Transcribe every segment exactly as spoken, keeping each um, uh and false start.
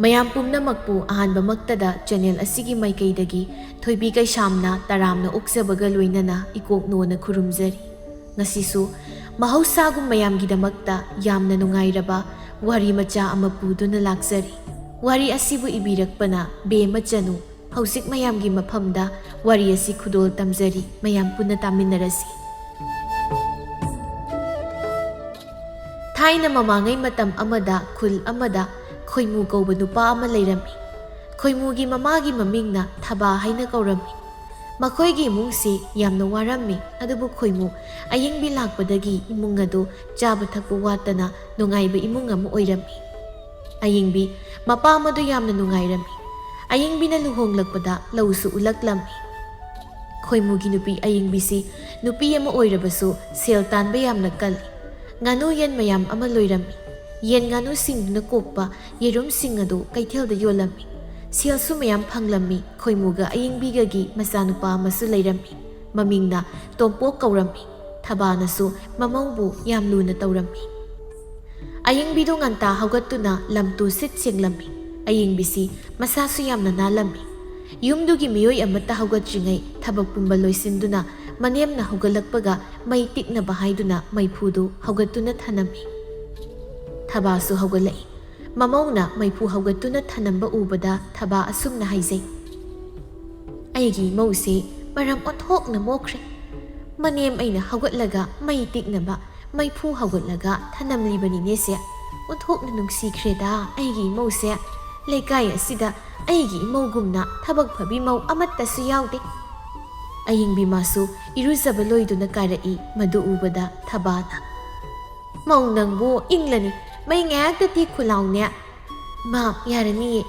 ꯃꯌꯥꯝ ꯄꯨꯝꯅꯃꯛꯄꯨ ꯑꯍꯥꯟꯕꯃꯛꯇꯗ ꯆꯦꯅꯦꯜ ꯑꯁꯤꯒꯤ ꯃꯥꯏꯀꯩꯗꯒꯤ ꯊꯣꯏꯕꯤ ꯀꯩꯁꯥꯝꯅ ꯇꯔꯥꯝꯅ ꯑꯣꯛꯆꯕꯒ ꯂꯣꯏꯅꯅ ꯏꯀꯣꯛꯅꯣꯅ ꯈꯨꯔꯨꯝꯖꯔꯤ꯫ ꯉꯁꯤꯁꯨ ꯃꯍꯧꯁꯥꯒꯨꯝ ꯃꯌꯥꯝꯒꯤꯗꯃꯛꯇ ꯌꯥꯝꯅ ꯅꯨꯡꯉꯥꯏꯔꯕ ꯋꯥꯔꯤ ꯃꯆꯥ ꯑꯃ ꯄꯨꯗꯨꯅ ꯂꯥꯛꯆꯔꯤ꯫ ꯋꯥꯔꯤ ꯑꯁꯤꯕꯨ ꯏꯕꯤꯔꯛꯄꯅ ꯕꯦꯝꯃ ꯆꯅꯨ꯫ ꯍꯧꯖꯤꯛ ꯃꯌꯥꯝꯒꯤ ꯃꯐꯝꯗ ꯋꯥꯔꯤ ꯑꯁꯤ ꯈꯨꯗꯣꯜ ꯇꯝꯖꯔꯤ, ꯃꯌꯥꯝ ꯄꯨꯟꯅ ꯇꯥꯃꯤꯟꯅꯔꯁꯤ꯫ ꯊꯥꯏꯅ ꯃꯃꯥꯡꯉꯩ ꯃꯇꯝ ꯑꯃꯗ ꯈꯨꯜ ꯑꯃꯗ ꯈꯣꯏꯃꯨ ꯀꯧꯕ ꯅꯨꯄꯥ ꯑꯃ ꯂꯩꯔꯝꯃꯤ꯫ ꯈꯣꯏꯃꯨꯒꯤ ꯃꯃꯥꯒꯤ ꯃꯃꯤꯡꯅ ꯊꯕꯥ ꯍꯥꯏꯅ ꯀꯧꯔꯝꯃꯤ꯫ ꯃꯈꯣꯏꯒꯤ ꯏꯃꯨꯡꯁꯤ ꯌꯥꯝꯅ ꯋꯥꯔꯝꯃꯤ, ꯑꯗꯨꯕꯨ ꯈꯣꯏꯃꯨ ꯑꯌꯤꯡꯕꯤ ꯂꯥꯛꯄꯗꯒꯤ ꯏꯃꯨꯡ ꯑꯗꯨ ꯆꯥꯕ ꯊꯛꯄ ꯋꯥꯠꯇꯅ ꯅꯨꯡꯉꯥꯏꯕ ꯏꯃꯨꯡ ꯑꯃ ꯑꯣꯏꯔꯝꯃꯤ꯫ ꯑꯌꯤꯡꯕꯤ ꯃꯄꯥ ꯑꯃꯗꯨ ꯌꯥꯝꯅ ꯅꯨꯡꯉꯥꯏꯔꯝꯃꯤ꯫ ꯑꯌꯤꯡꯕꯤꯅ ꯂꯨꯍꯣꯡꯂꯛꯄꯗ ꯂꯧꯁꯨ ꯎꯠꯂꯛꯂꯝꯃꯤ꯫ ꯈꯣꯏꯃꯨꯒꯤ ꯅꯨꯄꯤ ꯑꯌꯤꯡꯕꯤꯁꯤ ꯅꯨꯄꯤ ꯑꯃ ꯑꯣꯏꯔꯕꯁꯨ ꯁꯦꯜ ꯇꯥꯟꯕ ꯌꯥꯝꯅ ꯀꯜꯂꯤ꯫ ꯉꯥꯅꯨ ꯌꯦꯟ ꯃꯌꯥꯝ ꯑꯃ ꯂꯣꯏꯔꯝꯃꯤ꯫ ꯌꯦꯟ ꯉꯥꯅꯨꯁꯤꯡꯗꯨꯅ ꯀꯣꯛꯄ ꯌꯦꯔꯨꯝꯁꯤꯡ ꯑꯗꯨ ꯀꯩꯊꯦꯜꯗ ꯌꯣꯜꯂꯝꯃꯤ꯫ ꯁꯦꯜꯁꯨ ꯃꯌꯥꯝ ꯐꯪꯂꯝꯃꯤ꯫ ꯈꯣꯏꯃꯨꯒ ꯑꯌꯤꯡꯕꯤꯒꯒꯤ ꯃꯆꯥꯅꯨꯄꯥ ꯑꯃꯁꯨ ꯂꯩꯔꯝꯃꯤ꯫ ꯃꯃꯤꯡꯅ ꯇꯣꯝꯄꯣꯛ ꯀꯧꯔꯝꯃꯤ꯫ ꯊꯕꯥꯅꯁꯨ ꯃꯃꯧꯕꯨ ꯌꯥꯝ ꯂꯨꯅ ꯇꯧꯔꯝꯃꯤ꯫ ꯑꯌꯤꯡꯕꯤꯗꯨ ꯉꯟꯇꯥ ꯍꯧꯒꯠꯇꯨꯅ ꯂꯝ ꯇꯨ ꯁꯤꯠ ꯁꯦꯡꯂꯝꯃꯤ꯫ ꯑꯌꯤꯡꯕꯤꯁꯤ ꯃꯁꯥꯁꯨ ꯌꯥꯝꯅ ꯅꯥꯜꯂꯝꯃꯤ꯫ ꯌꯨꯝꯗꯨꯒꯤ ꯃꯤꯑꯣꯏ ꯑꯃꯠꯇ ꯍꯧꯒꯠꯇ꯭ꯔꯤꯉꯩ ꯊꯕꯛ ꯄꯨꯝꯕ ꯂꯣꯏꯁꯤꯟꯗꯨꯅ ꯃꯅꯦꯝꯅ ꯍꯧꯒꯠꯂꯛꯄꯒ ꯃꯩ ꯇꯤꯛꯅꯕ ꯍꯥꯏꯗꯨꯅ ꯃꯩꯐꯨꯗꯨ ꯍꯧꯒꯠꯇꯨꯅ ꯊꯅꯝꯃꯤ꯫ ꯊꯕꯥꯁꯨ ꯍꯧꯒꯠꯂꯛꯏ꯫ ꯃꯃꯧꯅ ꯃꯩꯐꯨ ꯍꯧꯒꯠꯇꯨꯅ ꯊꯅꯝꯕ ꯎꯕꯗ ꯊꯕꯥ ꯑꯁꯨꯝꯅ ꯍꯥꯏꯖꯩ, "ꯑꯩꯒꯤ ꯏꯃꯧꯁꯦ ꯃꯔꯝ ꯑꯣꯟꯊꯣꯛꯅ ꯃꯣꯛꯈ꯭ꯔꯦ꯫ ꯃꯅꯦꯝ ꯑꯩꯅ ꯍꯧꯒꯠꯂꯒ ꯃꯩ ꯇꯤꯛꯅꯕ ꯃꯩꯐꯨ ꯍꯧꯒꯠꯂꯒ ꯊꯅꯝꯂꯤꯕꯅꯤꯅꯦ ꯁꯦ꯫ ꯑꯣꯟꯊꯣꯛꯅ ꯅꯨꯡꯁꯤꯈ꯭ꯔꯦꯗ ꯑꯩꯒꯤ ꯏꯃꯧꯁꯦ꯫ ꯂꯩꯀꯥꯏ ꯑꯁꯤꯗ ꯑꯩꯒꯤ ꯏꯃꯧꯒꯨꯝꯅ ꯊꯕꯛ ꯐꯕꯤ ꯃꯧ ꯑꯃꯠꯇꯁꯨ ꯌꯥꯎꯗꯦ꯫" ꯑꯌꯤꯡꯕꯤ ꯃꯥꯁꯨ ꯏꯔꯨꯖꯕ ꯂꯣꯏꯗꯨꯅ ꯀꯥꯔꯛꯏ꯫ ꯃꯗꯨ ꯎꯕꯗ ꯊꯕꯥꯅ, "ꯃꯧ ꯅꯪꯕꯨ ꯏꯪꯂꯅꯤ, ꯃꯩ ꯉꯥꯏꯍꯥꯛꯇ ꯇꯤꯛꯈꯣ ꯂꯥꯎꯅꯦ꯫" "ꯃꯥ, ꯌꯥꯔꯅꯤꯌꯦ,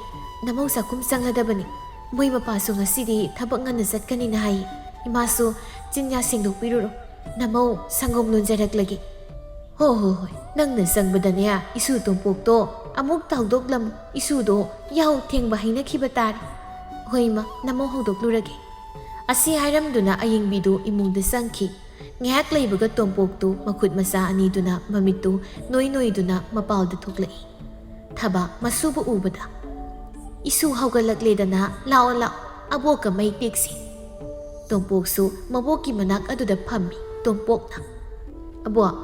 ꯅꯃꯧ ꯆꯥꯛꯈꯨꯝ ꯆꯪꯂꯗꯕꯅꯤ꯫ ꯃꯣꯏ ꯃꯄꯥꯁꯨ ꯉꯁꯤꯗꯤ ꯊꯕꯛ ꯉꯟꯅ ꯆꯠꯀꯅꯤꯅ ꯍꯥꯏ꯫ ꯏꯃꯥꯁꯨ ꯆꯤꯟꯌꯥ ꯁꯦꯡꯗꯣꯛꯄꯤꯔꯨꯔꯣ, ꯅꯃꯧ ꯁꯪꯒꯣꯝ ꯂꯣꯟꯖꯔꯛꯂꯒꯦ꯫" "ꯍꯣ ꯍꯣ ꯍꯣꯏ, ꯅꯪꯅ ꯆꯪꯕꯗꯅꯦ ꯏꯁꯨ ꯇꯣꯝꯄꯣꯛꯇꯣ ꯑꯃꯨꯛꯇ ꯍꯧꯗꯣꯛꯂꯝꯃꯨ, ꯏꯁꯨꯗꯣ ꯌꯥꯍꯧ ꯊꯦꯡꯕ ꯍꯩꯅꯈꯤꯕ ꯇꯥꯔꯦ꯫" "ꯍꯣꯏ ꯏꯃꯥ, ꯅꯃꯧ ꯍꯧꯗꯣꯛꯂꯨꯔꯒꯦ꯫" ꯑꯁꯤ ꯍꯥꯏꯔꯝꯗꯨꯅ ꯑꯌꯤꯡꯕꯤꯗꯨ ꯏꯃꯨꯡꯗ ꯆꯪꯈꯤ꯫ ꯉꯥꯏꯍꯥꯛ ꯂꯩꯕꯒ ꯇꯣꯝꯄꯣꯛꯇꯨ ꯃꯈꯨꯠ ꯃꯆꯥ ꯑꯅꯤꯗꯨꯅ ꯃꯃꯤꯠꯇꯨ ꯅꯣꯏ ꯅꯣꯏꯗꯨꯅ ꯃꯄꯥꯜꯗ ꯊꯣꯛꯂꯛꯏ꯫ ꯊꯕꯥ ꯃꯁꯨꯕꯨ ꯎꯕꯗ, "ꯏꯁꯨ ꯍꯧꯒꯠꯂꯛꯂꯦꯗꯅ, ꯂꯥꯛꯑꯣ ꯂꯥꯛꯑꯣ, ꯑꯕꯣꯛꯀ ꯃꯩ ꯇꯦꯛꯁꯤ꯫" ꯇꯣꯝꯄꯣꯛꯁꯨ ꯃꯕꯣꯛꯀꯤ ꯃꯅꯥꯛ ꯑꯗꯨꯗ ꯐꯝꯃꯤ꯫ ꯇꯣꯝꯄꯣꯛꯅ, "ꯑꯕꯣꯛ,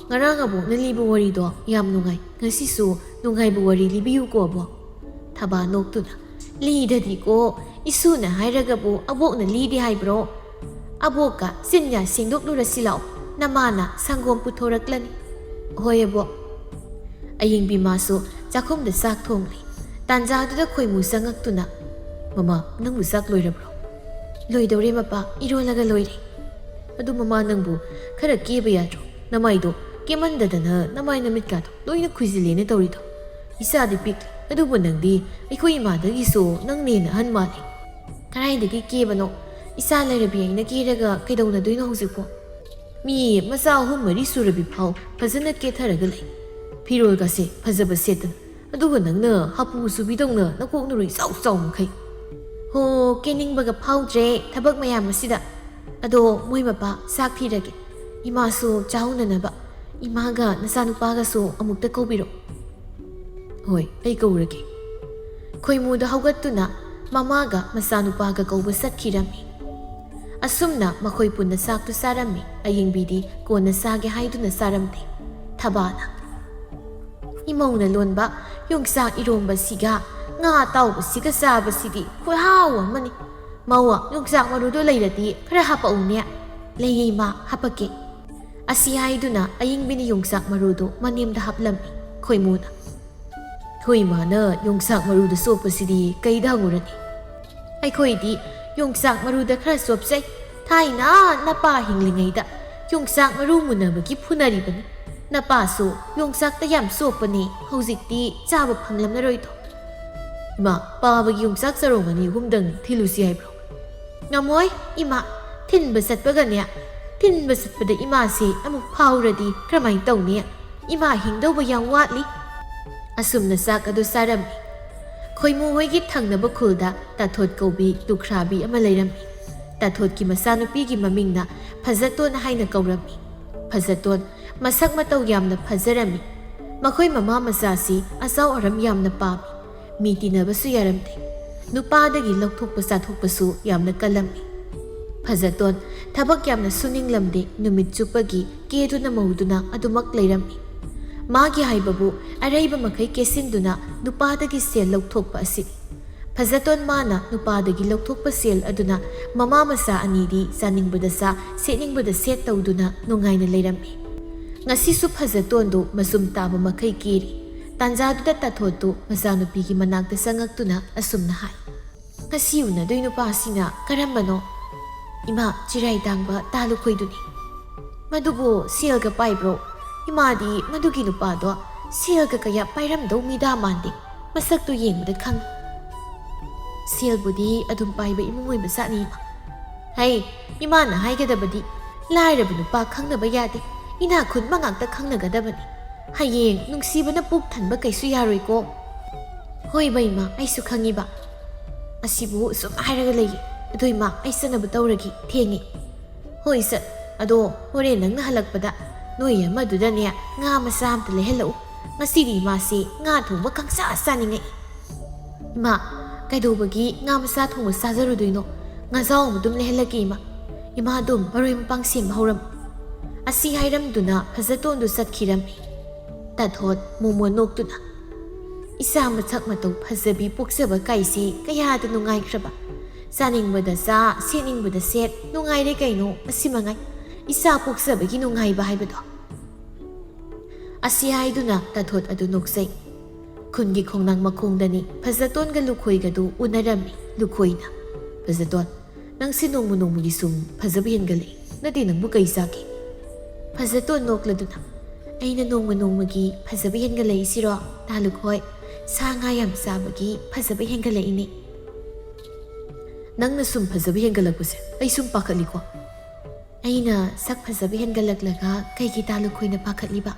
ꯉꯔꯥꯡ ꯑꯕꯣꯛꯅ ꯂꯤꯕ ꯋꯥꯔꯤꯗꯣ ꯌꯥꯝ ꯅꯨꯡꯉꯥꯏ, ꯉꯁꯤꯁꯨ ꯅꯨꯡꯉꯥꯏꯕ ꯋꯥꯔꯤ ꯂꯤꯕꯤꯌꯨꯀꯣ ꯑꯕꯣꯛ꯫" ꯊꯕꯥ ꯅꯣꯛꯇꯨꯅ, "ꯂꯤꯗꯗꯤꯀꯣ, ꯏꯁꯨꯅ ꯍꯥꯏꯔꯒꯕꯨ ꯑꯕꯣꯛꯅ ꯂꯤꯗꯦ ꯍꯥꯏꯕ꯭ꯔꯣ? ꯑꯕꯣꯛꯀ ꯆꯤꯟꯌꯥ ꯁꯦꯡꯗꯣꯛꯂꯨꯔꯁꯤ ꯂꯥꯛꯑꯣ, ꯅꯃꯥꯅ ꯁꯪꯒꯣꯝ ꯄꯨꯊꯣꯔꯛꯂꯅꯤ꯫" "ꯍꯣꯏ ꯑꯕꯣꯛ꯫" ꯑꯌꯤꯡꯕꯤ ꯃꯥꯁꯨ ꯆꯥꯛꯈꯨꯝꯗ ꯆꯥꯛ ꯊꯣꯡꯂꯤ꯫ ꯇꯥꯟꯖꯥꯗꯨꯗ ꯈꯣꯏꯃꯨ ꯆꯪꯉꯛꯇꯨꯅ, "ꯃꯃꯥ, ꯅꯪꯕꯨ ꯆꯥꯛ ꯂꯣꯏꯔꯕ꯭ꯔꯣ?" "ꯂꯣꯏꯗꯧꯔꯦ ꯃꯄꯥ, ꯏꯔꯣꯜꯂꯒ ꯂꯣꯏꯔꯦ꯫" "ꯑꯗꯨ ꯃꯃꯥ, ꯅꯪꯕꯨ ꯈꯔ ꯀꯦꯕ ꯌꯥꯗ꯭ꯔꯣ? ꯅꯃꯥꯏꯗꯣ ꯀꯦꯃꯟꯗꯗꯅ ꯅꯃꯥꯏ ꯅꯃꯤꯠꯀꯥꯗꯣ ꯂꯣꯏꯅ ꯈꯨꯏꯖꯤꯜꯂꯦꯅ ꯇꯧꯔꯤꯗꯣ꯫ ꯏꯆꯥꯗꯤ ꯄꯤꯛꯂꯤ, ꯑꯗꯨꯕꯨ ꯅꯪꯗꯤ ꯑꯩꯈꯣꯏ ꯏꯃꯥꯗꯒꯤꯁꯨ ꯅꯪꯅ ꯍꯦꯟꯅ ꯑꯍꯟ ꯃꯥꯜꯂꯤ꯫" "ꯀꯗꯥꯏꯗꯒꯤ ꯀꯦꯕꯅꯣ? ꯏꯆꯥ ꯂꯩꯔꯕꯤ ꯑꯩꯅ ꯀꯦꯔꯒ ꯀꯩꯗꯧꯅꯗꯣꯏꯅꯣ ꯍꯧꯖꯤꯛꯄꯣ? ꯃꯤ ꯃꯆꯥ ꯑꯍꯨꯝ ꯃꯔꯤ ꯁꯨꯔꯕꯤ ꯐꯥꯎ ꯐꯖꯅ ꯀꯦꯊꯔꯒ ꯂꯩ꯫ ꯐꯤꯔꯣꯜꯒꯁꯦ ꯐꯖꯕ ꯁꯦꯠꯇꯅ꯫ ꯑꯗꯨꯒ ꯅꯪꯅ ꯍꯥꯄꯨ ꯆꯨꯕꯤꯗꯧꯅ ꯅꯀꯣꯛ ꯅꯔꯨ ꯏꯆꯥꯎ ꯆꯥꯎ ꯃꯈꯩ꯫" "ꯍꯣ, ꯀꯦꯅꯤꯡꯕꯒ ꯐꯥꯎꯗ꯭ꯔꯦ ꯊꯕꯛ ꯃꯌꯥꯝ ꯑꯁꯤꯗ꯫ ꯑꯗꯣ ꯃꯣꯏ ꯃꯄꯥ ꯆꯥꯛ ꯊꯤꯔꯒꯦ꯫ ꯏꯃꯥꯁꯨ ꯆꯥꯍꯧꯅꯅꯕ꯫ ꯏꯃꯥꯒ ꯅꯆꯥꯅꯨꯄꯥꯒꯁꯨ ꯑꯃꯨꯛꯇ ꯀꯧꯕꯤꯔꯣ꯫" "ꯍꯣꯏ, ꯑꯩ ꯀꯧꯔꯒꯦ꯫" ꯈꯣꯏꯃꯨꯗ ꯍꯧꯒꯠꯇꯨꯅ ꯃꯃꯥꯒ ꯃꯆꯥꯅꯨꯄꯥꯒ ꯀꯧꯕ ꯆꯠꯈꯤꯔꯝꯃꯤ꯫ ꯑꯁꯨꯝꯅ ꯃꯈꯣꯏ ꯄꯨꯟꯅ ꯆꯥꯛꯇꯨ ꯆꯥꯔꯝꯃꯤ꯫ ꯑꯌꯤꯡꯕꯤꯗꯤ ꯀꯣꯟꯅ ꯆꯥꯒꯦ ꯍꯥꯏꯗꯨꯅ ꯆꯥꯔꯝꯗꯦ꯫ ꯊꯕꯥꯅ, "ꯏꯃꯧꯅ ꯂꯣꯟꯕ ꯌꯣꯡꯆꯥꯛ ꯏꯔꯣꯝꯕꯁꯤꯒ ꯉꯥ ꯑꯇꯥꯎꯕꯁꯤꯒ ꯆꯥꯕꯁꯤꯗꯤ ꯈꯨꯍꯥꯎ ꯑꯃꯅꯤ꯫ ꯃꯧ, ꯌꯣꯡꯆꯥꯛ ꯃꯔꯨꯗꯣ ꯂꯩꯔꯗꯤ ꯈꯔ ꯍꯥꯄꯛꯎꯅꯦ꯫" "ꯂꯩꯌꯦ ꯏꯃꯥ, ꯍꯥꯄꯛꯀꯦ꯫" ꯑꯁꯤ ꯍꯥꯏꯗꯨꯅ ꯑꯌꯤꯡꯕꯤꯅ ꯌꯣꯡꯆꯥꯛ ꯃꯔꯨꯗꯨ ꯃꯅꯦꯝꯗ ꯍꯥꯞꯂꯝꯃꯤ꯫ ꯈꯣꯏꯃꯨꯅ, "ꯑꯩꯈꯣꯏ ꯏꯃꯥꯅ ꯌꯣꯡꯆꯥꯛ ꯃꯔꯨꯗ ꯆꯣꯞꯄꯁꯤꯗꯤ ꯀꯩꯗ ꯍꯪꯉꯨꯔꯅꯤ? ꯑꯩꯈꯣꯏꯗꯤ ꯌꯣꯡꯆꯥꯛ ꯃꯔꯨꯗ ꯈꯔ ꯆꯣꯞꯆꯩ꯫ ꯊꯥꯏꯅ ꯅꯄꯥ ꯍꯤꯡꯂꯤꯉꯩꯗ ꯌꯣꯡꯆꯥꯛ ꯃꯔꯨ ꯃꯨꯟꯅꯕꯒꯤ ꯐꯨꯅꯔꯤꯕꯅꯤ꯫ ꯅꯄꯥꯁꯨ ꯌꯣꯡꯆꯥꯛꯇ ꯌꯥꯝ ꯆꯣꯞꯄꯅꯤ, ꯍꯧꯖꯤꯛꯇꯤ ꯆꯥꯕ ꯐꯪꯂꯝꯂꯔꯣꯏꯗꯣ꯫" "ꯏꯃꯥ, ꯄꯥꯕꯒꯤ ꯌꯣꯡꯆꯥꯛ ꯆꯔꯣꯡ ꯑꯅꯤ ꯑꯍꯨꯝꯗꯪ ꯊꯤꯜꯂꯨꯁꯤ ꯍꯥꯏꯕ꯭ꯔꯣ?" "ꯉꯝꯃꯣꯏ ꯏꯃꯥ, ꯊꯤꯟꯕ ꯆꯠꯄꯒꯅꯦ, ꯊꯤꯟꯕ ꯆꯠꯄꯗ ꯏꯃꯥꯁꯦ ꯑꯃꯨꯛ ꯐꯥꯎꯔꯗꯤ ꯀꯔꯝꯍꯥꯏꯅ ꯇꯧꯅꯤ? ꯏꯃꯥ ꯍꯤꯡꯗꯧꯕ ꯌꯥꯝ ꯋꯥꯠꯂꯤ꯫" ꯑꯁꯨꯝꯅ ꯆꯥꯛ ꯑꯗꯨ ꯆꯥꯔꯝꯃꯤ꯫ ꯈꯣꯏꯃꯨ ꯍꯣꯏꯒꯤ ꯊꯪꯅꯕ ꯈꯨꯜꯗ ꯇꯥꯊꯣꯠ ꯀꯧꯕꯤ ꯂꯨꯈ꯭ꯔꯥꯕꯤ ꯑꯃ ꯂꯩꯔꯝꯃꯤ꯫ ꯇꯥꯊꯣꯠꯀꯤ ꯃꯆꯥꯅꯨꯄꯤꯒꯤ ꯃꯃꯤꯡꯅ ꯐꯖꯇꯣꯟ ꯍꯥꯏꯅ ꯀꯧꯔꯝꯃꯤ꯫ ꯐꯖꯇꯣꯟ ꯃꯁꯛ ꯃꯇꯧ ꯌꯥꯝꯅ ꯐꯖꯔꯝꯃꯤ꯫ ꯃꯈꯣꯏ ꯃꯃꯥ ꯃꯆꯥꯁꯤ ꯑꯆꯥꯎ ꯑꯔꯝ ꯌꯥꯝꯅ ꯄꯥꯝꯃꯤ꯫ ꯃꯤ ꯇꯤꯟꯅꯕꯁꯨ ꯌꯥꯔꯝꯗꯦ꯫ ꯅꯨꯄꯥꯗꯒꯤ ꯂꯧꯊꯣꯛꯄ ꯆꯥꯊꯣꯛꯄꯁꯨ ꯌꯥꯝꯅ ꯀꯜꯂꯝꯃꯤ꯫ ꯐꯖꯇꯣꯟ ꯊꯕꯛ ꯌꯥꯝꯅ ꯁꯨꯅꯤꯡꯂꯝꯗꯦ꯫ ꯅꯨꯃꯤꯠ ꯆꯨꯞꯄꯒꯤ ꯀꯦꯗꯨꯅ ꯃꯧꯗꯨꯅ ꯑꯗꯨꯃꯛ ꯂꯩꯔꯝꯃꯤ꯫ ꯃꯥꯒꯤ ꯍꯥꯏꯕꯕꯨ ꯑꯔꯩꯕ ꯃꯈꯩ ꯀꯦꯁꯤꯟꯗꯨꯅ ꯅꯨꯄꯥꯗꯒꯤ ꯁꯦꯜ ꯂꯧꯊꯣꯛꯄ ꯑꯁꯤꯅꯤ꯫ ꯐꯖꯇꯣꯟ ꯃꯥꯅ ꯅꯨꯄꯥꯗꯒꯤ ꯂꯧꯊꯣꯛꯄ ꯁꯦꯜ ꯑꯗꯨꯅ ꯃꯃꯥ ꯃꯆꯥ ꯑꯅꯤꯗꯤ ꯆꯥꯅꯤꯡꯕꯗ ꯆꯥ, ꯁꯦꯠꯅꯤꯡꯕꯗ ꯁꯦꯠ ꯇꯧꯗꯨꯅ ꯅꯨꯡꯉꯥꯏꯅ ꯂꯩꯔꯝꯃꯤ꯫ ꯉꯁꯤꯁꯨ ꯐꯖꯇꯣꯟꯗꯨ ꯃꯆꯨꯝ ꯇꯥꯕ ꯃꯈꯩ ꯀꯦꯔꯤ꯫ ꯇꯥꯟꯖꯥꯗꯨꯗ ꯇꯥꯊꯣꯠꯇꯨ ꯃꯆꯥꯅꯨꯄꯤꯒꯤ ꯃꯅꯥꯛꯇ ꯆꯪꯉꯛꯇꯨꯅ ꯑꯁꯨꯝꯅ ꯍꯥꯏ, "ꯉꯁꯤ ꯎꯅꯗꯣꯏ ꯅꯨꯄꯥꯁꯤꯅ ꯀꯔꯝꯕꯅꯣ?" "ꯏꯃꯥ, ꯆꯤꯔꯥꯏ ꯇꯥꯡꯕ ꯇꯥ ꯂꯨꯈꯣꯏꯗꯨꯅꯤ꯫" "ꯃꯗꯨꯕꯨ ꯁꯦꯜꯒ ꯄꯥꯏꯕ꯭ꯔꯣ? ꯏꯃꯥꯗꯤ ꯃꯗꯨꯒꯤ ꯅꯨꯄꯥꯗꯣ ꯁꯦꯜꯒ ꯀꯌꯥ ꯄꯥꯏꯔꯝꯗꯧ ꯃꯤꯗꯥ ꯃꯥꯟꯗꯦ꯫ ꯃꯁꯛꯇꯨ ꯌꯦꯡꯕꯗ ꯈꯪꯏ꯫" "ꯁꯦꯜꯕꯨꯗꯤ ꯑꯗꯨꯝ ꯄꯥꯏꯕ ꯏꯃꯨꯡ ꯑꯣꯏꯕ ꯆꯥꯠꯅꯤ, ꯏꯃꯥ꯫ ꯍꯩ, ꯏꯃꯥꯅ ꯍꯥꯏꯒꯗꯕꯗꯤ ꯂꯥꯏꯔꯕ ꯅꯨꯄꯥ ꯈꯪꯅꯕ ꯌꯥꯗꯦ, ꯏꯅꯥꯛ ꯈꯨꯟꯕ ꯉꯥꯛꯇ ꯈꯪꯅꯒꯗꯕꯅꯤ꯫ ꯍꯌꯦꯡ ꯅꯨꯡꯁꯤꯕꯅ ꯄꯨꯛ ꯊꯟꯕ ꯀꯩꯁꯨ ꯌꯥꯔꯣꯏꯀꯣ꯫" "ꯍꯣꯏꯕ ꯏꯃꯥ, ꯑꯩꯁꯨ ꯈꯪꯉꯤꯕ꯫ ꯑꯁꯤꯕꯨ ꯁꯨꯝ ꯍꯥꯏꯔꯒ ꯂꯩꯌꯦ꯫ ꯑꯗꯣ ꯏꯃꯥ, ꯑꯩ ꯆꯠꯅꯕ ꯇꯧꯔꯒꯦ, ꯊꯦꯡꯉꯦ꯫" "ꯍꯣꯏ ꯆꯠ, ꯑꯗꯣ ꯍꯣꯔꯦꯟ ꯅꯪꯅ ꯍꯜꯂꯛꯄꯗ ꯅꯣꯏ ꯑꯃꯗꯨꯗꯅꯦ ꯉꯥ ꯃꯆꯥ ꯑꯝꯇ ꯂꯩꯍꯜꯂꯛꯎ꯫ ꯉꯁꯤꯗꯤ ꯏꯃꯥꯁꯦ ꯉꯥ ꯊꯣꯡꯕ ꯈꯪꯆꯥ ꯆꯥꯅꯤꯡꯉꯛꯏ꯫" "ꯏꯃꯥ, ꯀꯩꯗꯧꯕꯒꯤ ꯉꯥ ꯃꯆꯥ ꯊꯣꯡꯕ ꯆꯥꯖꯔꯨꯗꯣꯏꯅꯣ? ꯉꯥꯖꯥꯎ ꯑꯃ ꯑꯗꯨꯝ ꯂꯩꯍꯜꯂꯛꯀꯦ, ꯏꯃꯥ꯫ ꯏꯃꯥ ꯑꯗꯨꯝ ꯃꯔꯣꯏ ꯃꯄꯥꯡ ꯁꯦꯝꯕ ꯍꯧꯔꯝꯃꯨ꯫" ꯑꯁꯤ ꯍꯥꯏꯔꯝꯗꯨꯅ ꯐꯖꯇꯣꯟꯗꯨ ꯆꯠꯈꯤꯔꯝꯃꯤ꯫ ꯇꯥꯊꯣꯠ ꯃꯣꯃꯣꯟ ꯅꯣꯛꯇꯨꯅ, "ꯏꯆꯥ ꯃꯁꯛ ꯃꯇꯧ ꯐꯖꯕꯤ ꯄꯣꯛꯆꯕ ꯀꯥꯏꯁꯦ ꯀꯌꯥꯗ ꯅꯨꯡꯉꯥꯏꯈ꯭ꯔꯕ꯫ ꯆꯥꯅꯤꯡꯕꯗ ꯆꯥ, ꯁꯦꯠꯅꯤꯡꯕꯗ ꯁꯦꯠ, ꯅꯨꯡꯉꯥꯏꯔꯦ ꯀꯩꯅꯣ ꯑꯁꯤ ꯃꯉꯥꯏ꯫ ꯏꯆꯥ ꯄꯣꯛꯆꯕꯒꯤ ꯅꯨꯡꯉꯥꯏꯕ ꯍꯥꯏꯕꯗꯣ꯫" ꯑꯁꯤ ꯍꯥꯏꯗꯨꯅ ꯇꯥꯊꯣꯠ ꯑꯗꯨ ꯅꯣꯛꯆꯩ꯫ ꯈꯨꯟꯒꯤ ꯈꯣꯡꯅꯥꯡ ꯃꯈꯣꯡꯗꯅꯤ ꯐꯖꯇꯣꯟꯒ ꯂꯨꯈꯣꯏꯒꯗꯨ ꯎꯅꯔꯝꯃꯤ꯫ ꯂꯨꯈꯣꯏꯅ, "ꯐꯖꯇꯣꯟ, ꯅꯪꯁꯦ ꯅꯣꯡꯃ ꯅꯣꯡꯃꯒꯤ ꯁꯨꯝ ꯐꯖꯕ ꯍꯦꯟꯒꯠꯂꯛꯏ꯫ ꯅꯠꯇꯦ, ꯅꯪꯕꯨ ꯀꯩ ꯆꯥꯒꯦ?" ꯐꯖꯇꯣꯟ ꯅꯣꯛꯂꯗꯨꯅ, "ꯑꯩꯅ ꯅꯣꯡꯃ ꯅꯣꯡꯃꯒꯤ ꯐꯖꯕ ꯍꯦꯟꯒꯠꯂꯛꯏꯁꯤꯔꯣ, ꯇꯥ ꯂꯨꯈꯣꯏ? ꯁꯥ ꯉꯥ ꯌꯥꯝ ꯆꯥꯕꯒꯤ ꯐꯖꯕ ꯍꯦꯟꯒꯠꯂꯛꯏꯅꯦ꯫" "ꯅꯪꯅ ꯁꯨꯝ ꯐꯖꯕ ꯍꯦꯟꯒꯠꯂꯛꯄꯁꯦ ꯑꯩ ꯁꯨꯝ ꯄꯥꯈꯠꯂꯤꯀꯣ꯫" "ꯑꯩꯅ ꯁꯛ ꯐꯖꯕ ꯍꯦꯟꯒꯠꯂꯛꯂꯒ ꯀꯩꯒꯤ ꯇꯥ ꯂꯨꯈꯣꯏꯅ ꯄꯥꯈꯠꯂꯤꯕ?"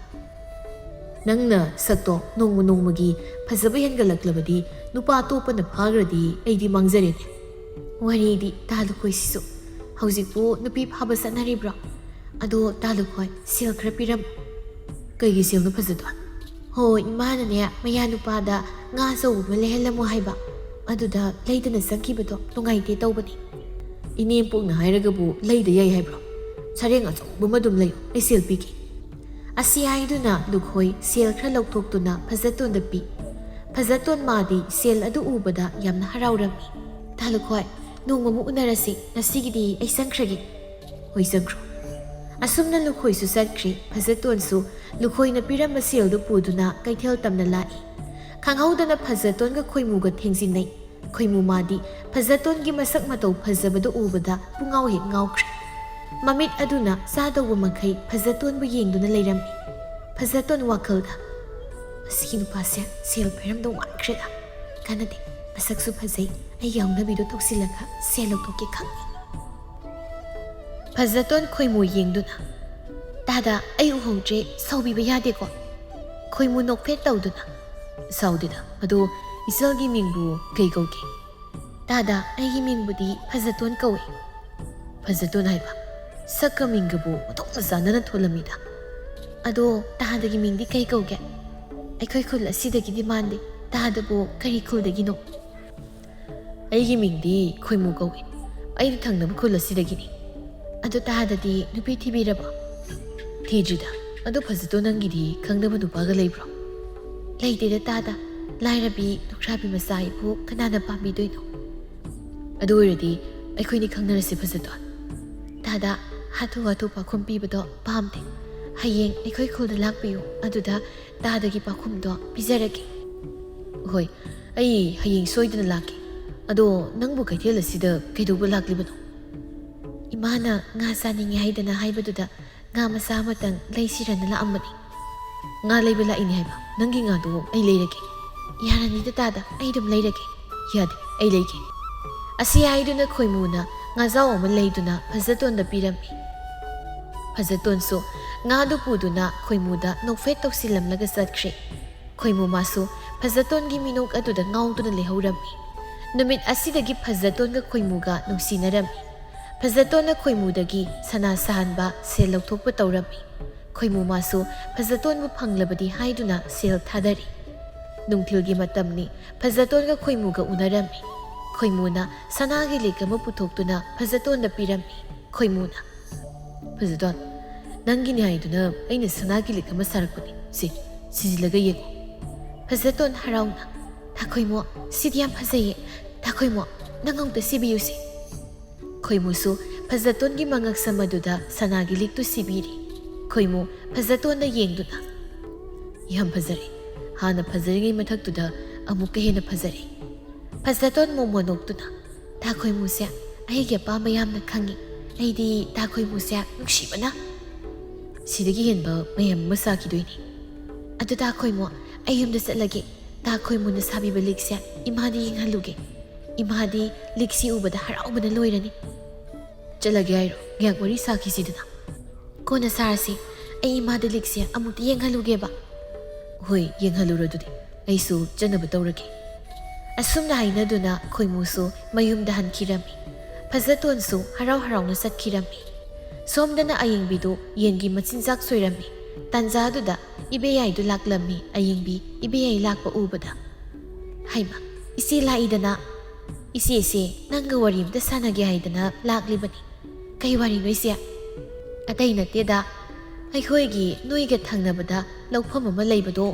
"ꯅꯪꯅ ꯁꯛꯇꯣ ꯅꯣꯡꯃ ꯅꯣꯡꯃꯒꯤ ꯐꯖꯕ ꯍꯦꯟꯒꯠꯂꯛꯂꯕꯗꯤ ꯅꯨꯄꯥ ꯑꯇꯣꯞꯄꯅ ꯐꯥꯈ꯭ꯔꯗꯤ ꯑꯩꯗꯤ ꯃꯥꯡꯖꯔꯦꯅꯦ꯫" "ꯋꯥꯔꯤꯗꯤ ꯇꯥ ꯂꯨꯈꯣꯏꯁꯤꯁꯨ꯫ ꯍꯧꯖꯤꯛꯄꯨ ꯅꯨꯄꯤ ꯐꯥꯕ ꯆꯠꯅꯔꯤꯕ꯭ꯔꯣ? ꯑꯗꯣ ꯇꯥ ꯂꯨꯈꯣꯏ, ꯁꯦꯜ ꯈꯔ ꯄꯤꯔꯝꯃꯨ꯫" "ꯀꯩꯒꯤ ꯁꯦꯜꯅꯣ ꯐꯖꯇꯣꯟ?" ꯍꯣ, ꯏꯃꯥꯅꯅꯦ ꯃꯌꯥ ꯅꯨꯄꯥꯗ ꯉꯥ ꯑꯆꯧꯕ ꯑꯃ ꯂꯩꯍꯜꯂꯝꯃꯣ ꯍꯥꯏꯕ, ꯑꯗꯨꯗ ꯂꯩꯗꯅ ꯆꯪꯈꯤꯕꯗꯣ ꯅꯨꯡꯉꯥꯏꯇꯦ ꯇꯧꯕꯅꯤ꯫ ꯏꯅꯦꯝꯄꯣꯛꯅ ꯍꯥꯏꯔꯒꯕꯨ ꯂꯩꯗ ꯌꯥꯏ ꯍꯥꯏꯕ꯭ꯔꯣ? ꯁꯔꯦꯡ ꯑꯆꯧꯕ ꯑꯃ ꯑꯗꯨꯝ ꯂꯩꯌꯨ, ꯑꯩ ꯁꯦꯜ ꯄꯤꯒꯦ꯫ ꯑꯁꯤ ꯍꯥꯏꯗꯨꯅ ꯂꯨꯈꯣꯏ ꯁꯦꯜ ꯈꯔ ꯂꯧꯊꯣꯛꯇꯨꯅ ꯐꯖꯇꯣꯟꯗ ꯄꯤ꯫ ꯐꯖꯇꯣꯟ ꯃꯥꯗꯤ ꯁꯦꯜ ꯑꯗꯨ ꯎꯕꯗ ꯌꯥꯝꯅ ꯍꯔꯥꯎꯔꯝꯃꯤ꯫ ꯇꯥ ꯂꯨꯈꯣꯏ, ꯅꯣꯡꯃ ꯑꯃꯨꯛ ꯎꯅꯔꯁꯤ, ꯉꯁꯤꯒꯤꯗꯤ ꯑꯩ ꯆꯪꯈ꯭ꯔꯒꯦ꯫ ꯍꯣꯏ, ꯆꯪꯈ꯭ꯔꯣ꯫ ꯑꯁꯨꯝꯅ ꯂꯨꯈꯣꯏꯁꯨ ꯆꯠꯈ꯭ꯔꯦ꯫ ꯐꯖꯇꯣꯟꯁꯨ ꯂꯨꯈꯣꯏꯅ ꯄꯤꯔꯝꯕ ꯁꯦꯜꯗꯨ ꯄꯨꯗꯨꯅ ꯀꯩꯊꯦꯜ ꯇꯝꯅ ꯂꯥꯛꯏ꯫ ꯈꯪꯍꯧꯗꯅ ꯐꯖꯇꯣꯟꯒ ꯈꯣꯏꯃꯨꯒ ꯊꯦꯡꯖꯤꯟꯅꯩ꯫ ꯈꯣꯏꯃꯨ ꯃꯥꯗꯤ ꯐꯖꯇꯣꯟꯒꯤ ꯃꯁꯛ ꯃꯇꯧ ꯐꯖꯕꯗꯨ ꯎꯕꯗ ꯄꯨꯡꯉꯥꯎ ꯍꯦꯛ ꯉꯥꯎꯈ꯭ꯔꯦ꯫ ꯃꯃꯤꯠ ꯑꯗꯨꯅ ꯆꯥꯗꯧꯕ ꯃꯈꯩ ꯐꯖꯇꯣꯟꯕꯨ ꯌꯦꯡꯗꯨꯅ ꯂꯩꯔꯝꯃꯤ꯫ ꯐꯖꯇꯣꯟ ꯋꯥꯈꯜꯗ, "ꯃꯁꯤꯒꯤ ꯅꯨꯄꯥꯁꯦ ꯁꯦꯜ ꯄꯥꯏꯔꯝꯗꯧ ꯃꯥꯟꯈ꯭ꯔꯦꯗ꯫ ꯀꯥꯟꯅꯗꯦ, ꯃꯁꯛꯁꯨ ꯐꯖꯩ, ꯑꯩꯒꯤ ꯍꯧꯅꯕꯤꯗꯣ ꯇꯧꯁꯤꯜꯂꯒ ꯁꯦꯜ ꯂꯧꯊꯣꯛꯀꯦ ꯈꯪꯉꯤ꯫" ꯐꯖꯇꯣꯟ ꯈꯣꯏꯃꯨ ꯌꯦꯡꯗꯨꯅ, "ꯇꯥꯗ, ꯑꯩ ꯎꯍꯧꯗ꯭ꯔꯦ, ꯁꯥꯎꯕꯤꯕ ꯌꯥꯗꯦꯀꯣ꯫" ꯈꯣꯏꯃꯨ ꯅꯣꯛꯐꯦꯠ ꯇꯧꯗꯨꯅ, "ꯁꯥꯎꯗꯦꯗ, ꯑꯗꯣ ꯏꯆꯜꯒꯤ ꯃꯤꯡꯕꯨ ꯀꯩ ꯀꯧꯒꯦ?" "ꯇꯥꯗ, ꯑꯩꯒꯤ ꯃꯤꯡꯕꯨꯗꯤ ꯐꯖꯇꯣꯟ ꯀꯧꯏ꯫" "ꯐꯖꯇꯣꯟ ꯍꯥꯏꯕ? ꯁꯛꯀ ꯃꯤꯡꯒꯕꯨ ꯑꯣꯟꯊꯣꯛꯅ ꯆꯥꯟꯅꯅ ꯊꯣꯜꯂꯝꯃꯤꯗ꯫ ꯑꯗꯣ ꯇꯥꯗꯒꯤ ꯃꯤꯡꯗꯤ ꯀꯩ ꯀꯧꯒꯦ? ꯑꯩꯈꯣꯏ ꯈꯨꯜ ꯑꯁꯤꯗꯒꯤꯗꯤ ꯃꯥꯟꯗꯦ꯫ ꯇꯥꯗꯕꯨ ꯀꯔꯤ ꯈꯨꯜꯗꯒꯤꯅꯣ?" "ꯑꯩꯒꯤ ꯃꯤꯡꯗꯤ ꯈꯣꯏꯃꯨ ꯀꯧꯏ꯫ ꯑꯩꯗꯤ ꯊꯪꯅꯕ ꯈꯨꯜ ꯑꯁꯤꯗꯒꯤꯅꯤ꯫" "ꯑꯗꯨ ꯇꯥꯗꯗꯤ ꯅꯨꯄꯤ ꯊꯤꯕꯤꯔꯕꯣ?" "ꯊꯤꯗ꯭ꯔꯤꯗ꯫ ꯑꯗꯨ ꯐꯖꯇꯣꯟ, ꯅꯪꯒꯤꯗꯤ ꯈꯪꯅꯕ ꯅꯨꯄꯥꯒ ꯂꯩꯕ꯭ꯔꯣ?" "ꯂꯩꯇꯦꯗ ꯇꯥꯗ꯫ ꯂꯥꯏꯔꯕꯤ ꯂꯨꯈ꯭ꯔꯥꯕꯤ ꯃꯆꯥ ꯑꯩꯕꯨ ꯀꯅꯥꯅ ꯄꯥꯝꯕꯤꯗꯣꯏꯅꯣ?" "ꯑꯗꯨ ꯑꯣꯏꯔꯗꯤ ꯑꯩꯈꯣꯏꯅꯤ ꯈꯪꯅꯔꯁꯤ ꯐꯖꯇꯣꯟ꯫" "ꯇꯥꯗ, ꯍꯥꯊꯨ ꯍꯥꯊꯨ ꯄꯥꯈꯨꯝ ꯄꯤꯕꯗꯣ ꯄꯥꯝꯗꯦ꯫ ꯍꯌꯦꯡ ꯑꯩꯈꯣꯏ ꯈꯨꯜꯗ ꯂꯥꯛꯄꯤꯌꯨ, ꯑꯗꯨꯗ ꯇꯥꯗꯒꯤ ꯄꯥꯈꯨꯝꯗꯣ ꯄꯤꯖꯔꯒꯦ꯫" "ꯍꯣꯏ, ꯑꯩ ꯍꯌꯦꯡ ꯁꯣꯏꯗꯅ ꯂꯥꯛꯀꯦ꯫ ꯑꯗꯣ ꯅꯪꯕꯨ ꯀꯩꯊꯦꯜ ꯑꯁꯤꯗ ꯀꯩꯗꯧꯕ ꯂꯥꯛꯂꯤꯕꯅꯣ?" "ꯏꯃꯥꯅ ꯉꯥ ꯆꯥꯅꯤꯡꯉꯦ ꯍꯥꯏꯗꯅ ꯍꯥꯏꯕꯗꯨꯗ ꯉꯥ ꯃꯆꯥ ꯑꯃꯇꯪ ꯂꯩꯁꯤꯔꯅ ꯂꯥꯛꯑꯝꯕꯅꯤ꯫" "ꯉꯥ ꯂꯩꯕ ꯂꯥꯛꯏꯅꯦ ꯍꯥꯏꯕ? ꯅꯪꯒꯤ ꯉꯥꯗꯣ ꯑꯩ ꯂꯩꯔꯒꯦ꯫" "ꯌꯥꯔꯅꯤꯗ ꯇꯥꯗ, ꯑꯩ ꯑꯗꯨꯝ ꯂꯩꯔꯒꯦ꯫" "ꯌꯥꯗꯦ, ꯑꯩ ꯂꯩꯒꯦ꯫" ꯑꯁꯤ ꯍꯥꯏꯗꯨꯅ ꯈꯣꯏꯃꯨꯅ ꯉꯥꯖꯥꯎ ꯑꯃ ꯂꯩꯗꯨꯅ ꯐꯖꯇꯣꯟꯗ ꯄꯤꯔꯝꯃꯤ꯫ ꯐꯖꯇꯣꯟꯁꯨ ꯉꯥꯗꯨ ꯄꯨꯗꯨꯅ ꯈꯣꯏꯃꯨꯗ ꯅꯣꯛꯐꯦꯠ ꯇꯧꯁꯤꯜꯂꯝꯂꯒ ꯆꯠꯈ꯭ꯔꯦ꯫ ꯈꯣꯏꯃꯨ ꯃꯥꯁꯨ ꯐꯖꯇꯣꯟꯒꯤ ꯃꯤꯅꯣꯛ ꯑꯗꯨꯗ ꯉꯥꯎꯗꯨꯅ ꯂꯩꯍꯧꯔꯝꯃꯤ꯫ ꯅꯨꯃꯤꯠ ꯑꯁꯤꯗꯒꯤ ꯐꯖꯇꯣꯟꯒ ꯈꯣꯏꯃꯨꯒ ꯅꯨꯡꯁꯤꯅꯔꯝꯃꯤ꯫ ꯐꯖꯇꯣꯟꯅ ꯈꯣꯏꯃꯨꯗꯒꯤ ꯁꯅꯥ ꯁꯥꯍꯟꯕ ꯁꯦꯜ ꯂꯧꯊꯣꯛꯄ ꯇꯧꯔꯝꯃꯤ꯫ ꯈꯣꯏꯃꯨ ꯃꯥꯁꯨ ꯐꯖꯇꯣꯟꯕꯨ ꯐꯪꯂꯕꯗꯤ ꯍꯥꯏꯗꯨꯅ ꯁꯦꯜ ꯊꯥꯗꯔꯤ꯫ ꯅꯨꯡꯊꯤꯜꯒꯤ ꯃꯇꯝꯅꯤ꯫ ꯐꯖꯇꯣꯟꯒ ꯈꯣꯏꯃꯨꯒ ꯎꯅꯔꯝꯃꯤ꯫ ꯈꯣꯏꯃꯨꯅ ꯁꯅꯥꯒꯤ ꯂꯤꯛ ꯑꯃ ꯄꯨꯊꯣꯛꯇꯨꯅ ꯐꯖꯇꯣꯟꯗ ꯄꯤꯔꯝꯃꯤ꯫ ꯈꯣꯏꯃꯨꯅ, "ꯐꯖꯇꯣꯟ, ꯅꯪꯒꯤꯅꯤ ꯍꯥꯏꯗꯨꯅ ꯑꯩꯅ ꯁꯅꯥꯒꯤ ꯂꯤꯛ ꯑꯃ ꯁꯥꯔꯛꯄꯅꯤ꯫ ꯁꯤ, ꯁꯤꯖꯤꯜꯂꯒ ꯌꯦꯡꯉꯨ꯫" ꯐꯖꯇꯣꯟ ꯍꯔꯥꯎꯅ, "ꯇꯥ ꯈꯣꯏꯃꯨ, ꯁꯤꯗꯤ ꯌꯥꯝ ꯐꯖꯩꯌꯦ꯫ ꯇꯥ ꯈꯣꯏꯃꯨ, ꯅꯪ ꯑꯃꯨꯛꯇ ꯁꯤꯕꯤꯌꯨꯁꯦ꯫" ꯈꯣꯏꯃꯨꯁꯨ ꯐꯖꯇꯣꯟꯒꯤ ꯃꯉꯛꯁꯝ ꯑꯗꯨꯗ ꯁꯅꯥꯒꯤ ꯂꯤꯛꯇꯨ ꯁꯤꯕꯤꯔꯤ꯫ ꯈꯣꯏꯃꯨ ꯐꯖꯇꯣꯟꯗ ꯌꯦꯡꯗꯨꯅ, "ꯌꯥꯝ ꯐꯖꯔꯦ꯫ ꯍꯥꯟꯅ ꯐꯖꯔꯤꯉꯩ ꯃꯊꯛꯇꯨꯗ ꯑꯃꯨꯛꯀ ꯍꯦꯟꯅ ꯐꯖꯔꯦ꯫" ꯐꯖꯇꯣꯟ ꯃꯣꯃꯣꯟ ꯅꯣꯛꯇꯨꯅ, "ꯇꯥ ꯈꯣꯏꯃꯨꯁꯦ ꯑꯩꯒꯤ ꯑꯄꯥꯝꯕ ꯌꯥꯝꯅ ꯈꯪꯉꯤ꯫ ꯑꯩꯗꯤ ꯇꯥ ꯈꯣꯏꯃꯨꯁꯦ ꯅꯨꯡꯁꯤꯕꯅ ꯁꯤꯗꯒꯤ ꯍꯦꯟꯕ ꯃꯌꯥꯝ ꯑꯃ ꯁꯥꯈꯤꯗꯣꯏꯅꯤ꯫ ꯑꯗꯨ ꯇꯥ ꯈꯣꯏꯃꯨ, ꯑꯩ ꯌꯨꯝꯗ ꯆꯠꯂꯒꯦ꯫ ꯇꯥ ꯈꯣꯏꯃꯨꯅ ꯁꯥꯕꯤꯕ ꯂꯤꯛꯁꯦ ꯏꯃꯥꯗ ꯌꯦꯡꯍꯜꯂꯨꯒꯦ꯫ ꯏꯃꯥꯗꯤ ꯂꯤꯛꯁꯤ ꯎꯕꯗ ꯍꯔꯥꯎꯕꯅ ꯂꯣꯏꯔꯅꯤ꯫" "ꯆꯠꯂꯒꯦ ꯍꯥꯏꯔꯣ? ꯉꯥꯏꯍꯥꯛ ꯋꯥꯔꯤ ꯁꯥꯈꯤꯁꯤꯗꯅ꯫" "ꯀꯣꯟꯅ ꯁꯥꯔꯁꯤ꯫ ꯑꯩ ꯏꯃꯥꯗ ꯂꯤꯛꯁꯦ ꯑꯃꯨꯛꯇ ꯌꯦꯡꯍꯜꯂꯨꯒꯦꯕ꯫" "ꯍꯣꯏ, ꯌꯦꯡꯍꯜꯂꯨꯔꯣ ꯑꯗꯨꯗꯤ꯫ ꯑꯩꯁꯨ ꯆꯠꯅꯕ ꯇꯧꯔꯒꯦ꯫" ꯑꯁꯨꯝꯅ ꯍꯥꯏꯅꯗꯨꯅ ꯈꯣꯏꯃꯨꯁꯨ ꯃꯌꯨꯝꯗ ꯍꯟꯈꯤꯔꯝꯃꯤ꯫ ꯐꯖꯇꯣꯟꯁꯨ ꯍꯔꯥꯎ ꯍꯔꯥꯎꯅ ꯆꯠꯈꯤꯔꯝꯃꯤ꯫ ꯁꯣꯝꯗꯅ ꯑꯌꯤꯡꯕꯤꯗꯨ ꯌꯦꯟꯒꯤ ꯃꯆꯤꯟꯖꯥꯛ ꯁꯣꯏꯔꯝꯃꯤ꯫ ꯇꯥꯟꯖꯥꯗꯨꯗ ꯏꯕꯦꯌꯥꯏꯗꯨ ꯂꯥꯛꯂꯝꯃꯤ꯫ ꯑꯌꯤꯡꯕꯤ ꯏꯕꯦꯌꯥꯏ ꯂꯥꯛꯄ ꯎꯕꯗ, "ꯍꯩꯃ, ꯏꯆꯦ ꯂꯥꯛꯏꯗꯅ꯫ ꯏꯆꯦꯁꯦ ꯅꯪꯒ ꯋꯥꯔꯤ ꯑꯝꯇ ꯁꯥꯟꯅꯒꯦ ꯍꯥꯏꯗꯅ ꯂꯥꯛꯂꯤꯕꯅꯤ꯫" "ꯀꯩ ꯋꯥꯔꯤꯅꯣ ꯏꯆꯦ?" "ꯑꯇꯩ ꯅꯠꯇꯦꯗ, ꯑꯩꯈꯣꯏꯒꯤ ꯅꯣꯏꯒ ꯊꯪꯅꯕꯗ ꯂꯧꯐꯝ ꯑꯃ ꯂꯩꯕꯗꯣ,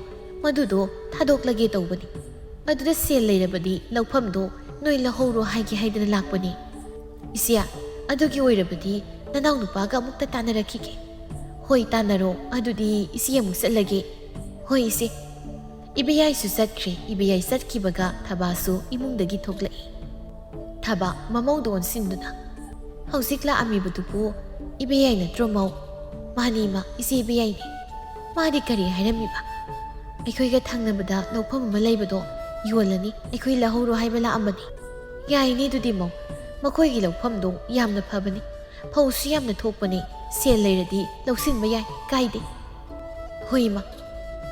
ꯃꯗꯨꯗꯣ ꯊꯥꯗꯣꯛꯂꯒꯦ ꯇꯧꯕꯅꯤ꯫ ꯑꯗꯨꯗ ꯁꯦꯜ ꯂꯩꯔꯕꯗꯤ ꯂꯧꯐꯝꯗꯣ ꯅꯣꯏ ꯂꯧꯍꯧꯔꯣ ꯍꯥꯏꯒꯦ ꯍꯥꯏꯗꯅ ꯂꯥꯛꯄꯅꯤ꯫ ꯏꯆꯦ, ꯑꯗꯨꯒꯤ ꯑꯣꯏꯔꯕꯗꯤ ꯅꯅꯥꯎꯅꯨꯄꯥꯒ ꯑꯃꯨꯛꯇ ꯇꯥꯟꯅꯔꯛꯈꯤꯒꯦ꯫" "ꯍꯣꯏ, ꯇꯥꯟꯅꯔꯣ꯫ ꯑꯗꯨꯗꯤ ꯏꯆꯦ ꯑꯃꯨꯛ ꯆꯠꯂꯒꯦ꯫" "ꯍꯣꯏ ꯏꯆꯦ꯫" ꯏꯕꯦꯌꯥꯏꯁꯨ ꯆꯠꯈ꯭ꯔꯦ꯫ ꯏꯕꯦꯌꯥꯏ ꯆꯠꯈꯤꯕꯒ ꯊꯕꯥꯁꯨ ꯏꯃꯨꯡꯗꯒꯤ ꯊꯣꯛꯂꯛꯏ꯫ ꯊꯕꯥ ꯃꯃꯧꯗ ꯑꯣꯟꯁꯤꯟꯗꯨꯅ, "ꯍꯧꯖꯤꯛ ꯂꯥꯛꯑꯝꯃꯤꯕꯗꯨꯕꯨ ꯏꯕꯦꯌꯥꯏ ꯅꯠꯇ꯭ꯔꯣ ꯃꯧ?" "ꯃꯥꯅꯤ ꯏꯃꯥ, ꯏꯆꯦ ꯏꯕꯦꯌꯥꯏꯅꯤ꯫" "ꯃꯥꯗꯤ ꯀꯔꯤ ꯍꯥꯏꯔꯝꯃꯤꯕ?" "ꯑꯩꯈꯣꯏꯒ ꯊꯪꯅꯕꯗ ꯂꯧꯐꯝ ꯑꯃ ꯂꯩꯕꯗꯣ ꯌꯣꯜꯂꯅꯤ, ꯑꯩꯈꯣꯏ ꯂꯧꯍꯧꯔꯣ ꯍꯥꯏꯕ ꯂꯥꯛꯑꯝꯕꯅꯤ꯫" "ꯌꯥꯏꯅꯦ ꯑꯗꯨꯗꯤ ꯃꯧ, ꯃꯈꯣꯏꯒꯤ ꯂꯧꯐꯝꯗꯣ ꯌꯥꯝꯅ ꯐꯕꯅꯤ, ꯐꯧꯁꯨ ꯌꯥꯝꯅ ꯊꯣꯛꯄꯅꯤ꯫ ꯁꯦꯜ ꯂꯩꯔꯗꯤ ꯂꯧꯁꯤꯟꯕ ꯌꯥꯏ, ꯀꯥꯏꯗꯦ꯫" "ꯍꯣꯏ ꯏꯃꯥ,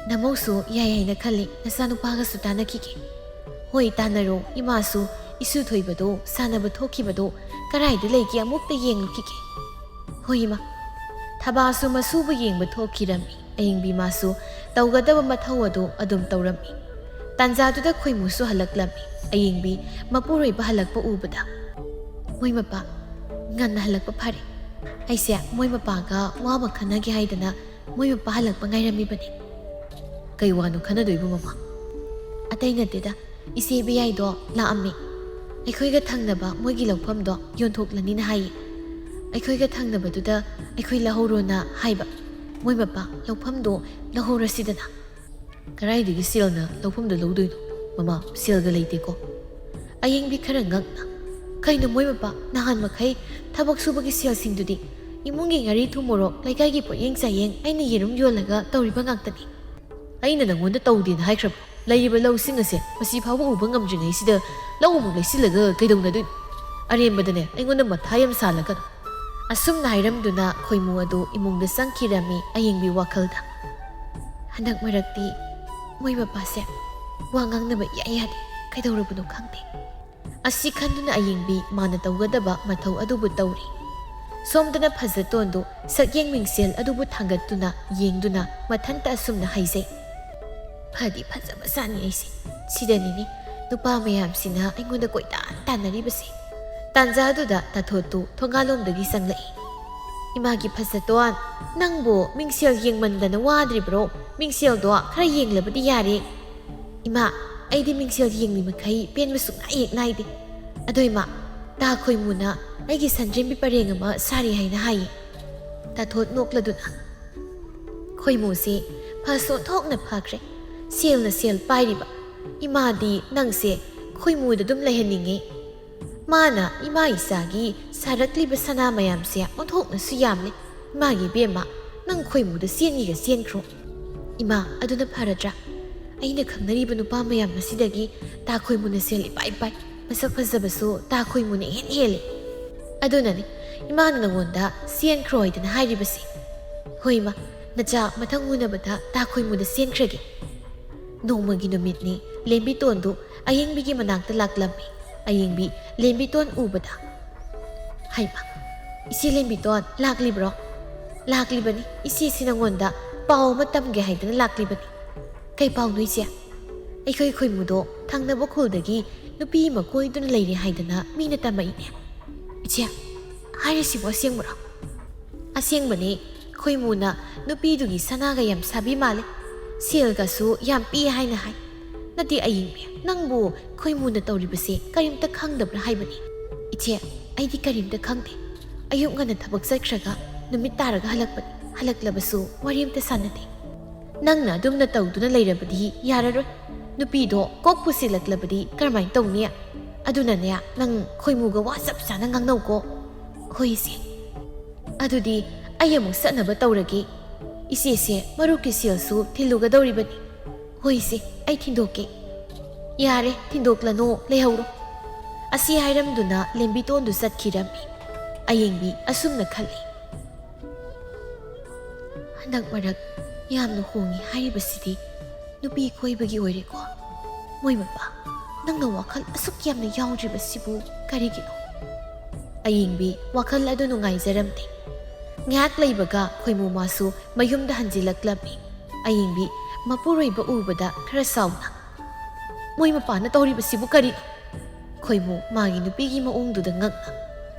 ꯅꯃꯧꯁꯨ ꯌꯥꯏ ꯍꯥꯏꯅ ꯈꯜꯂꯤ, ꯅꯆꯥꯅꯨꯄꯥꯒꯁꯨ ꯇꯥꯟꯅꯈꯤꯒꯦ꯫" "ꯍꯣꯏ, ꯇꯥꯟꯅꯔꯣ꯫ ꯏꯃꯥꯁꯨ ꯏꯁꯨ ꯊꯣꯏꯕꯗꯣ ꯁꯥꯟꯅꯕ ꯊꯣꯛꯈꯤꯕꯗꯣ ꯀꯔꯥꯏꯗ ꯂꯩꯒꯦ ꯑꯃꯨꯛꯇ ꯌꯦꯡꯂꯨꯈꯤꯒꯦ꯫" "ꯍꯣꯏ ꯏꯃꯥ꯫" ꯊꯕꯥꯁꯨ ꯃꯁꯨꯕꯨ ꯌꯦꯡꯕ ꯊꯣꯛꯈꯤꯔꯝꯃꯤ꯫ ꯑꯌꯤꯡꯕꯤ ꯃꯥꯁꯨ ꯇꯧꯒꯗꯕ ꯃꯊꯧ ꯑꯗꯨ ꯑꯗꯨꯝ ꯇꯧꯔꯝꯃꯤ꯫ ꯇꯥꯟꯖꯥꯗꯨꯗ ꯈꯣꯏꯃꯨꯁꯨ ꯍꯜꯂꯛꯂꯝꯃꯤ꯫ ꯑꯌꯤꯡꯕꯤ ꯃꯄꯨꯔꯣꯏꯕ ꯍꯜꯂꯛꯄ ꯎꯕꯗ, "ꯃꯣꯏ ꯃꯄꯥ ꯉꯟꯅ ꯍꯜꯂꯛꯄ ꯐꯔꯦ꯫ ꯑꯩꯁꯦ ꯃꯣꯏ ꯃꯄꯥꯒ ꯋꯥ ꯑꯃ ꯈꯟꯅꯒꯦ ꯍꯥꯏꯗꯅ ꯃꯣꯏ ꯃꯄꯥ ꯍꯜꯂꯛꯄ ꯉꯥꯏꯔꯝꯃꯤꯕꯅꯤ꯫" "ꯀꯩ ꯋꯥꯅꯣ ꯈꯟꯅꯗꯣꯏꯕꯨ, ꯃꯃꯥ?" "ꯑꯇꯩ ꯅꯠꯇꯦꯗ, ꯏꯆꯦ ꯏꯕꯦꯌꯥꯏꯗꯣ ꯂꯥꯛꯑꯝꯃꯤ꯫ ꯑꯩꯈꯣꯏꯒ ꯊꯪꯅꯕ ꯃꯣꯏꯒꯤ ꯂꯧꯐꯝꯗꯣ ꯌꯣꯟꯊꯣꯛꯂꯅꯤꯅ ꯍꯥꯏꯌꯦ꯫ ꯑꯩꯈꯣꯏꯒ ꯊꯪꯅꯕꯗꯨꯗ ꯑꯩꯈꯣꯏ ꯂꯧꯍꯧꯔꯣꯅ ꯍꯥꯏꯕ꯫ ꯃꯣꯏ ꯃꯄꯥ, ꯂꯧꯐꯝꯗꯣ ꯂꯧꯍꯧꯔꯁꯤꯗꯅ꯫" "ꯀꯗꯥꯏꯗꯒꯤ ꯁꯦꯜꯅ ꯂꯧꯐꯝꯗꯣ ꯂꯧꯗꯣꯏꯅꯣ, ꯃꯃꯥ? ꯁꯦꯜꯒ ꯂꯩꯇꯦꯀꯣ꯫" ꯑꯌꯤꯡꯕꯤ ꯈꯔ ꯉꯛꯅ, "ꯀꯩꯅꯣ ꯃꯣꯏ ꯃꯄꯥ, ꯅꯍꯥꯟ ꯃꯈꯩ ꯊꯕꯛ ꯁꯨꯕꯒꯤ ꯁꯦꯜꯁꯤꯡꯗꯨꯗꯤ ꯏꯃꯨꯡꯒꯤ ꯉꯥꯔꯤ ꯊꯨꯝ ꯃꯣꯔꯣꯛ, ꯂꯩꯀꯥꯏꯒꯤ ꯄꯣꯠꯌꯦꯡ ꯆꯥꯌꯦꯡ ꯑꯩꯅ ꯌꯦꯔꯨꯝ ꯌꯣꯜꯂꯒ ꯇꯧꯔꯤꯕ ꯉꯥꯛꯇꯅꯤ꯫" "ꯑꯩꯅ ꯅꯪꯉꯣꯟꯗ ꯇꯧꯗꯦꯅ ꯍꯥꯏꯈ꯭ꯔꯕ? ꯂꯩꯔꯤꯕ ꯂꯧꯁꯤꯡ ꯑꯁꯦ ꯃꯁꯤ ꯐꯥꯎꯕ ꯎꯕ ꯉꯝꯗ꯭ꯔꯤꯉꯩꯁꯤꯗ ꯂꯧ ꯑꯃꯨꯛ ꯂꯩꯁꯤꯜꯂꯒ ꯀꯩꯗꯧꯅꯗꯣꯏꯅꯣ? ꯑꯔꯦꯝꯕꯗꯅꯦ ꯑꯩꯉꯣꯟꯗ ꯃꯊꯥ ꯌꯥꯝ ꯁꯥꯍꯜꯂꯛꯀꯅꯨ꯫" ꯑꯁꯨꯝꯅ ꯍꯥꯏꯔꯝꯗꯨꯅ ꯈꯣꯏꯃꯨ ꯑꯗꯨ ꯏꯃꯨꯡꯗ ꯆꯪꯈꯤꯔꯝꯃꯤ ꯑꯌꯤꯡꯕꯤ ꯋꯥꯈꯜꯗ꯫ "ꯍꯟꯗꯛ ꯃꯔꯛꯇꯤ ꯃꯣꯏ ꯃꯄꯥꯁꯦ ꯋꯥ ꯉꯥꯡꯅꯕ ꯏꯌꯥ ꯌꯥꯗꯦ꯫ ꯀꯩꯗꯧꯔꯕꯅꯣ ꯈꯪꯗꯦ꯫" ꯑꯁꯤ ꯈꯟꯗꯨꯅ ꯑꯌꯤꯡꯕꯤ ꯃꯥꯅ ꯇꯧꯒꯗꯕ ꯃꯊꯧ ꯑꯗꯨꯕꯨ ꯇꯧꯔꯤ꯫ ꯁꯣꯝꯗꯅ ꯐꯖꯇꯣꯟꯗꯨ ꯁꯛꯌꯦꯡ ꯃꯤꯡꯁꯦꯜ ꯑꯗꯨꯕꯨ ꯊꯥꯡꯒꯠꯇꯨꯅ ꯌꯦꯡꯗꯨꯅ ꯃꯊꯟꯇ ꯑꯁꯨꯝꯅ ꯍꯥꯏꯖꯩ, "ꯐꯗꯤ ꯐꯖꯕ ꯖꯥꯠꯅꯤ ꯑꯩꯁꯦ꯫ ꯁꯤꯗꯅꯤꯅꯦ ꯅꯨꯄꯥ ꯃꯌꯥꯝꯁꯤꯅ ꯑꯩꯉꯣꯟꯗ ꯀꯣꯏꯇꯥꯟ ꯇꯥꯟꯅꯔꯤꯕꯁꯦ꯫" ꯇꯥꯟꯖꯥꯗꯨꯗ ꯇꯥꯊꯣꯠꯇꯨ ꯊꯣꯡꯒꯥꯜꯂꯣꯝꯗꯒꯤ ꯆꯪꯂꯛꯏ꯫ "ꯏꯃꯥꯒꯤ ꯐꯖꯇꯣꯟ, ꯅꯪꯕꯨ ꯃꯤꯡꯁꯦꯜ ꯌꯦꯡꯃꯟꯗꯅ ꯋꯥꯗ꯭ꯔꯤꯕ꯭ꯔꯣ? ꯃꯤꯡꯁꯦꯜꯗꯣ ꯈꯔ ꯌꯦꯡꯂꯕꯗꯤ ꯌꯥꯔꯦ꯫" "ꯏꯃꯥ, ꯑꯩꯗꯤ ꯃꯤꯡꯁꯦꯜ ꯌꯦꯡꯂꯤ ꯃꯈꯩ ꯄꯦꯟꯕ ꯁꯨꯡꯅꯥꯏ ꯍꯦꯛ ꯅꯥꯏꯗꯦ꯫ ꯑꯗꯣ ꯏꯃꯥ, ꯇꯥ ꯈꯣꯏꯃꯨꯅ ꯑꯩꯒꯤ ꯁꯟꯗ꯭ꯔꯦꯝꯕꯤ ꯄꯔꯦꯡ ꯑꯃ ꯁꯥꯔꯤ ꯍꯥꯏꯅ ꯍꯥꯏꯌꯦ꯫" ꯇꯥꯊꯣꯠ ꯅꯣꯛꯂꯗꯨꯅ, "ꯈꯣꯏꯃꯨꯁꯦ ꯐꯁꯨ ꯑꯣꯟꯊꯣꯛꯅ ꯐꯈ꯭ꯔꯦ꯫ ꯁꯦꯜꯅ ꯁꯦꯜ ꯄꯥꯏꯔꯤꯕ꯫ ꯏꯃꯥꯗꯤ ꯅꯪꯁꯦ ꯈꯣꯏꯃꯨꯗ ꯑꯗꯨꯝ ꯂꯩꯍꯟꯅꯤꯡꯉꯦ꯫ ꯃꯥꯅ ꯏꯃꯥ ꯏꯆꯥꯒꯤ ꯁꯥꯔꯛꯂꯤꯕ ꯁꯅꯥ ꯃꯌꯥꯝꯁꯦ ꯑꯣꯟꯊꯣꯛꯅꯁꯨ ꯌꯥꯝꯂꯦ꯫ ꯏꯃꯥꯒꯤ ꯏꯕꯦꯝꯃ, ꯅꯪ ꯈꯣꯏꯃꯨꯗ ꯆꯦꯟꯒꯤꯒ ꯆꯦꯟꯈ꯭ꯔꯣ꯫" "ꯏꯃꯥ, ꯑꯗꯨꯅ ꯐꯔꯗ꯭ꯔꯥ? ꯑꯩꯅ ꯈꯪꯅꯔꯤꯕ ꯅꯨꯄꯥ ꯃꯌꯥꯝ ꯑꯁꯤꯗꯒꯤ ꯇꯥ ꯈꯣꯏꯃꯨꯅ ꯁꯦꯜ ꯏꯄꯥꯏ ꯄꯥꯏ꯫ ꯃꯁꯛ ꯐꯖꯕꯁꯨ ꯇꯥ ꯈꯣꯏꯃꯨꯅ ꯏꯍꯦꯟ ꯍꯦꯜꯂꯦ꯫ ꯑꯗꯨꯅꯅꯤ ꯏꯃꯥꯅ ꯅꯉꯣꯟꯗ ꯆꯦꯟꯈ꯭ꯔꯣ ꯍꯥꯏꯗꯅ ꯍꯥꯏꯔꯤꯕꯁꯦ꯫ ꯍꯣꯏ ꯏꯃꯥ, ꯅꯆꯥ ꯃꯊꯪ ꯎꯅꯕꯗ ꯇꯥ ꯈꯣꯏꯃꯨꯗ ꯆꯦꯟꯈ꯭ꯔꯒꯦ꯫" ꯅꯣꯡꯃꯒꯤ ꯅꯨꯃꯤꯠꯅꯤ꯫ ꯂꯦꯝꯕꯤꯇꯣꯟꯗꯨ ꯑꯌꯤꯡꯕꯤꯒꯤ ꯃꯅꯥꯛꯇ ꯂꯥꯛꯂꯝꯃꯤ꯫ ꯑꯌꯤꯡꯕꯤ ꯂꯦꯝꯕꯤꯇꯣꯟ ꯎꯕꯗ, "ꯍꯩꯃꯥ, ꯏꯆꯦ ꯂꯦꯝꯕꯤꯇꯣꯟ ꯂꯥꯛꯂꯤꯕ꯭ꯔꯣ?" "ꯂꯥꯛꯂꯤꯕꯅꯤ, ꯏꯆꯦꯁꯤ ꯅꯉꯣꯟꯗ ꯄꯥꯎ ꯑꯃ ꯇꯝꯒꯦ ꯍꯥꯏꯗꯅ ꯂꯥꯛꯂꯤꯕꯅꯤ꯫" "ꯀꯩ ꯄꯥꯎꯅꯣ ꯏꯆꯦ?" "ꯑꯩꯈꯣꯏ ꯈꯣꯏꯃꯨꯗꯣ ꯊꯪꯅꯕ ꯈꯨꯜꯗꯒꯤ ꯅꯨꯄꯤ ꯑꯃ ꯀꯣꯏꯗꯨꯅ ꯂꯩꯔꯦ ꯍꯥꯏꯗꯅ ꯃꯤꯅ ꯇꯝꯃꯛꯏꯅꯦ꯫" "ꯏꯆꯦ, ꯍꯥꯏꯔꯤꯁꯤꯕꯨ ꯑꯁꯦꯡꯕꯔꯣ?" "ꯑꯁꯦꯡꯕꯅꯦ꯫ ꯈꯣꯏꯃꯨꯅ ꯅꯨꯄꯤꯗꯨꯒꯤ ꯁꯅꯥꯒ ꯌꯥꯝ ꯁꯥꯕꯤ ꯃꯥꯜꯂꯦ꯫ ꯁꯦꯜꯒꯁꯨ ꯌꯥꯝ ꯄꯤ ꯍꯥꯏꯅ ꯍꯥꯏ꯫" "ꯅꯠꯇꯦ ꯑꯌꯤꯡꯕꯤ, ꯅꯪꯕꯨ ꯈꯣꯏꯃꯨꯅ ꯇꯧꯔꯤꯕꯁꯦ ꯀꯔꯤꯝꯇ ꯈꯪꯗꯕ꯭ꯔꯥ ꯍꯥꯏꯕꯅꯤ?" "ꯏꯆꯦ, ꯑꯩꯗꯤ ꯀꯔꯤꯝꯇ ꯈꯪꯗꯦ꯫ ꯑꯌꯨꯛ ꯉꯟꯅ ꯊꯕꯛ ꯆꯠꯈ꯭ꯔꯒ ꯅꯨꯃꯤꯠ ꯇꯥꯔꯒ ꯍꯜꯂꯛꯄꯅꯤ꯫ ꯍꯜꯂꯛꯂꯕꯁꯨ ꯋꯥꯔꯤ ꯑꯝꯇ ꯁꯥꯟꯅꯗꯦ꯫ ꯅꯪꯅ ꯑꯗꯨꯝꯅ ꯇꯧꯗꯨꯅ ꯂꯩꯔꯕꯗꯤ ꯌꯥꯔꯔꯣꯏ꯫ ꯅꯨꯄꯤꯗꯣ ꯀꯣꯛ ꯄꯨꯁꯤꯜꯂꯛꯂꯕꯗꯤ ꯀꯔꯝꯍꯥꯏꯅ ꯇꯧꯅꯤ? ꯑꯗꯨꯅꯅꯦ, ꯅꯪ ꯈꯣꯏꯃꯨꯒ ꯋꯥ ꯆꯞ ꯆꯥꯅ ꯉꯥꯡꯅꯧꯀꯣ꯫" "ꯍꯣꯏ ꯏꯆꯦ꯫ ꯑꯗꯨꯗꯤ ꯑꯩ ꯑꯃꯨꯛ ꯆꯠꯅꯕ ꯇꯧꯔꯒꯦ꯫ ꯏꯆꯦꯁꯦ ꯃꯔꯨꯞꯀꯤ ꯁꯦꯜꯁꯨ ꯊꯤꯜꯂꯨꯒꯗꯧꯔꯤꯕꯅꯤ꯫" "ꯍꯣꯏ ꯏꯆꯦ, ꯑꯩ ꯊꯤꯟꯗꯣꯛꯀꯦ꯫" "ꯌꯥꯔꯦ, ꯊꯤꯟꯗꯣꯛꯂꯅꯨ, ꯂꯩꯍꯧꯔꯣ꯫" ꯑꯁꯤ ꯍꯥꯏꯔꯝꯗꯨꯅ ꯂꯦꯝꯕꯤꯇꯣꯟꯗꯨ ꯆꯠꯈꯤꯔꯝꯃꯤ꯫ ꯑꯌꯤꯡꯕꯤ ꯑꯁꯨꯝꯅ ꯈꯜꯂꯤ, "ꯍꯟꯗꯛ ꯃꯔꯛ ꯌꯥꯝꯅ ꯍꯣꯡꯉꯤ ꯍꯥꯏꯔꯤꯕꯁꯤꯗꯤ ꯅꯨꯄꯤ ꯀꯣꯏꯕꯒꯤ ꯑꯣꯏꯔꯦꯀꯣ꯫ ꯃꯣꯏ ꯃꯄꯥ, ꯅꯪꯅ ꯋꯥꯈꯜ ꯑꯁꯨꯛ ꯌꯥꯝꯅ ꯌꯥꯎꯗ꯭ꯔꯤꯕꯁꯤꯕꯨ ꯀꯔꯤꯒꯤꯅꯣ?" ꯑꯌꯤꯡꯕꯤ ꯋꯥꯈꯜ ꯑꯗꯨ ꯅꯨꯡꯉꯥꯏꯖꯔꯝꯗꯦ꯫ ꯉꯥꯏꯍꯥꯛ ꯂꯩꯕꯒ ꯈꯣꯏꯃꯨ ꯃꯥꯁꯨ ꯃꯌꯨꯝꯗ ꯍꯟꯖꯤꯜꯂꯛꯂꯝꯃꯤ꯫ ꯑꯌꯤꯡꯕꯤ ꯃꯄꯨꯔꯣꯏꯕ ꯎꯕꯗ ꯈꯔ ꯁꯥꯎꯅ, "ꯃꯣꯏ ꯃꯄꯥꯅ ꯇꯧꯔꯤꯕꯁꯤꯕꯨ ꯀꯔꯤꯅꯣ?" ꯈꯣꯏꯃꯨ ꯃꯥꯒꯤ ꯅꯨꯄꯤꯒꯤ ꯃꯑꯣꯡꯗꯨꯗ ꯉꯛꯅ,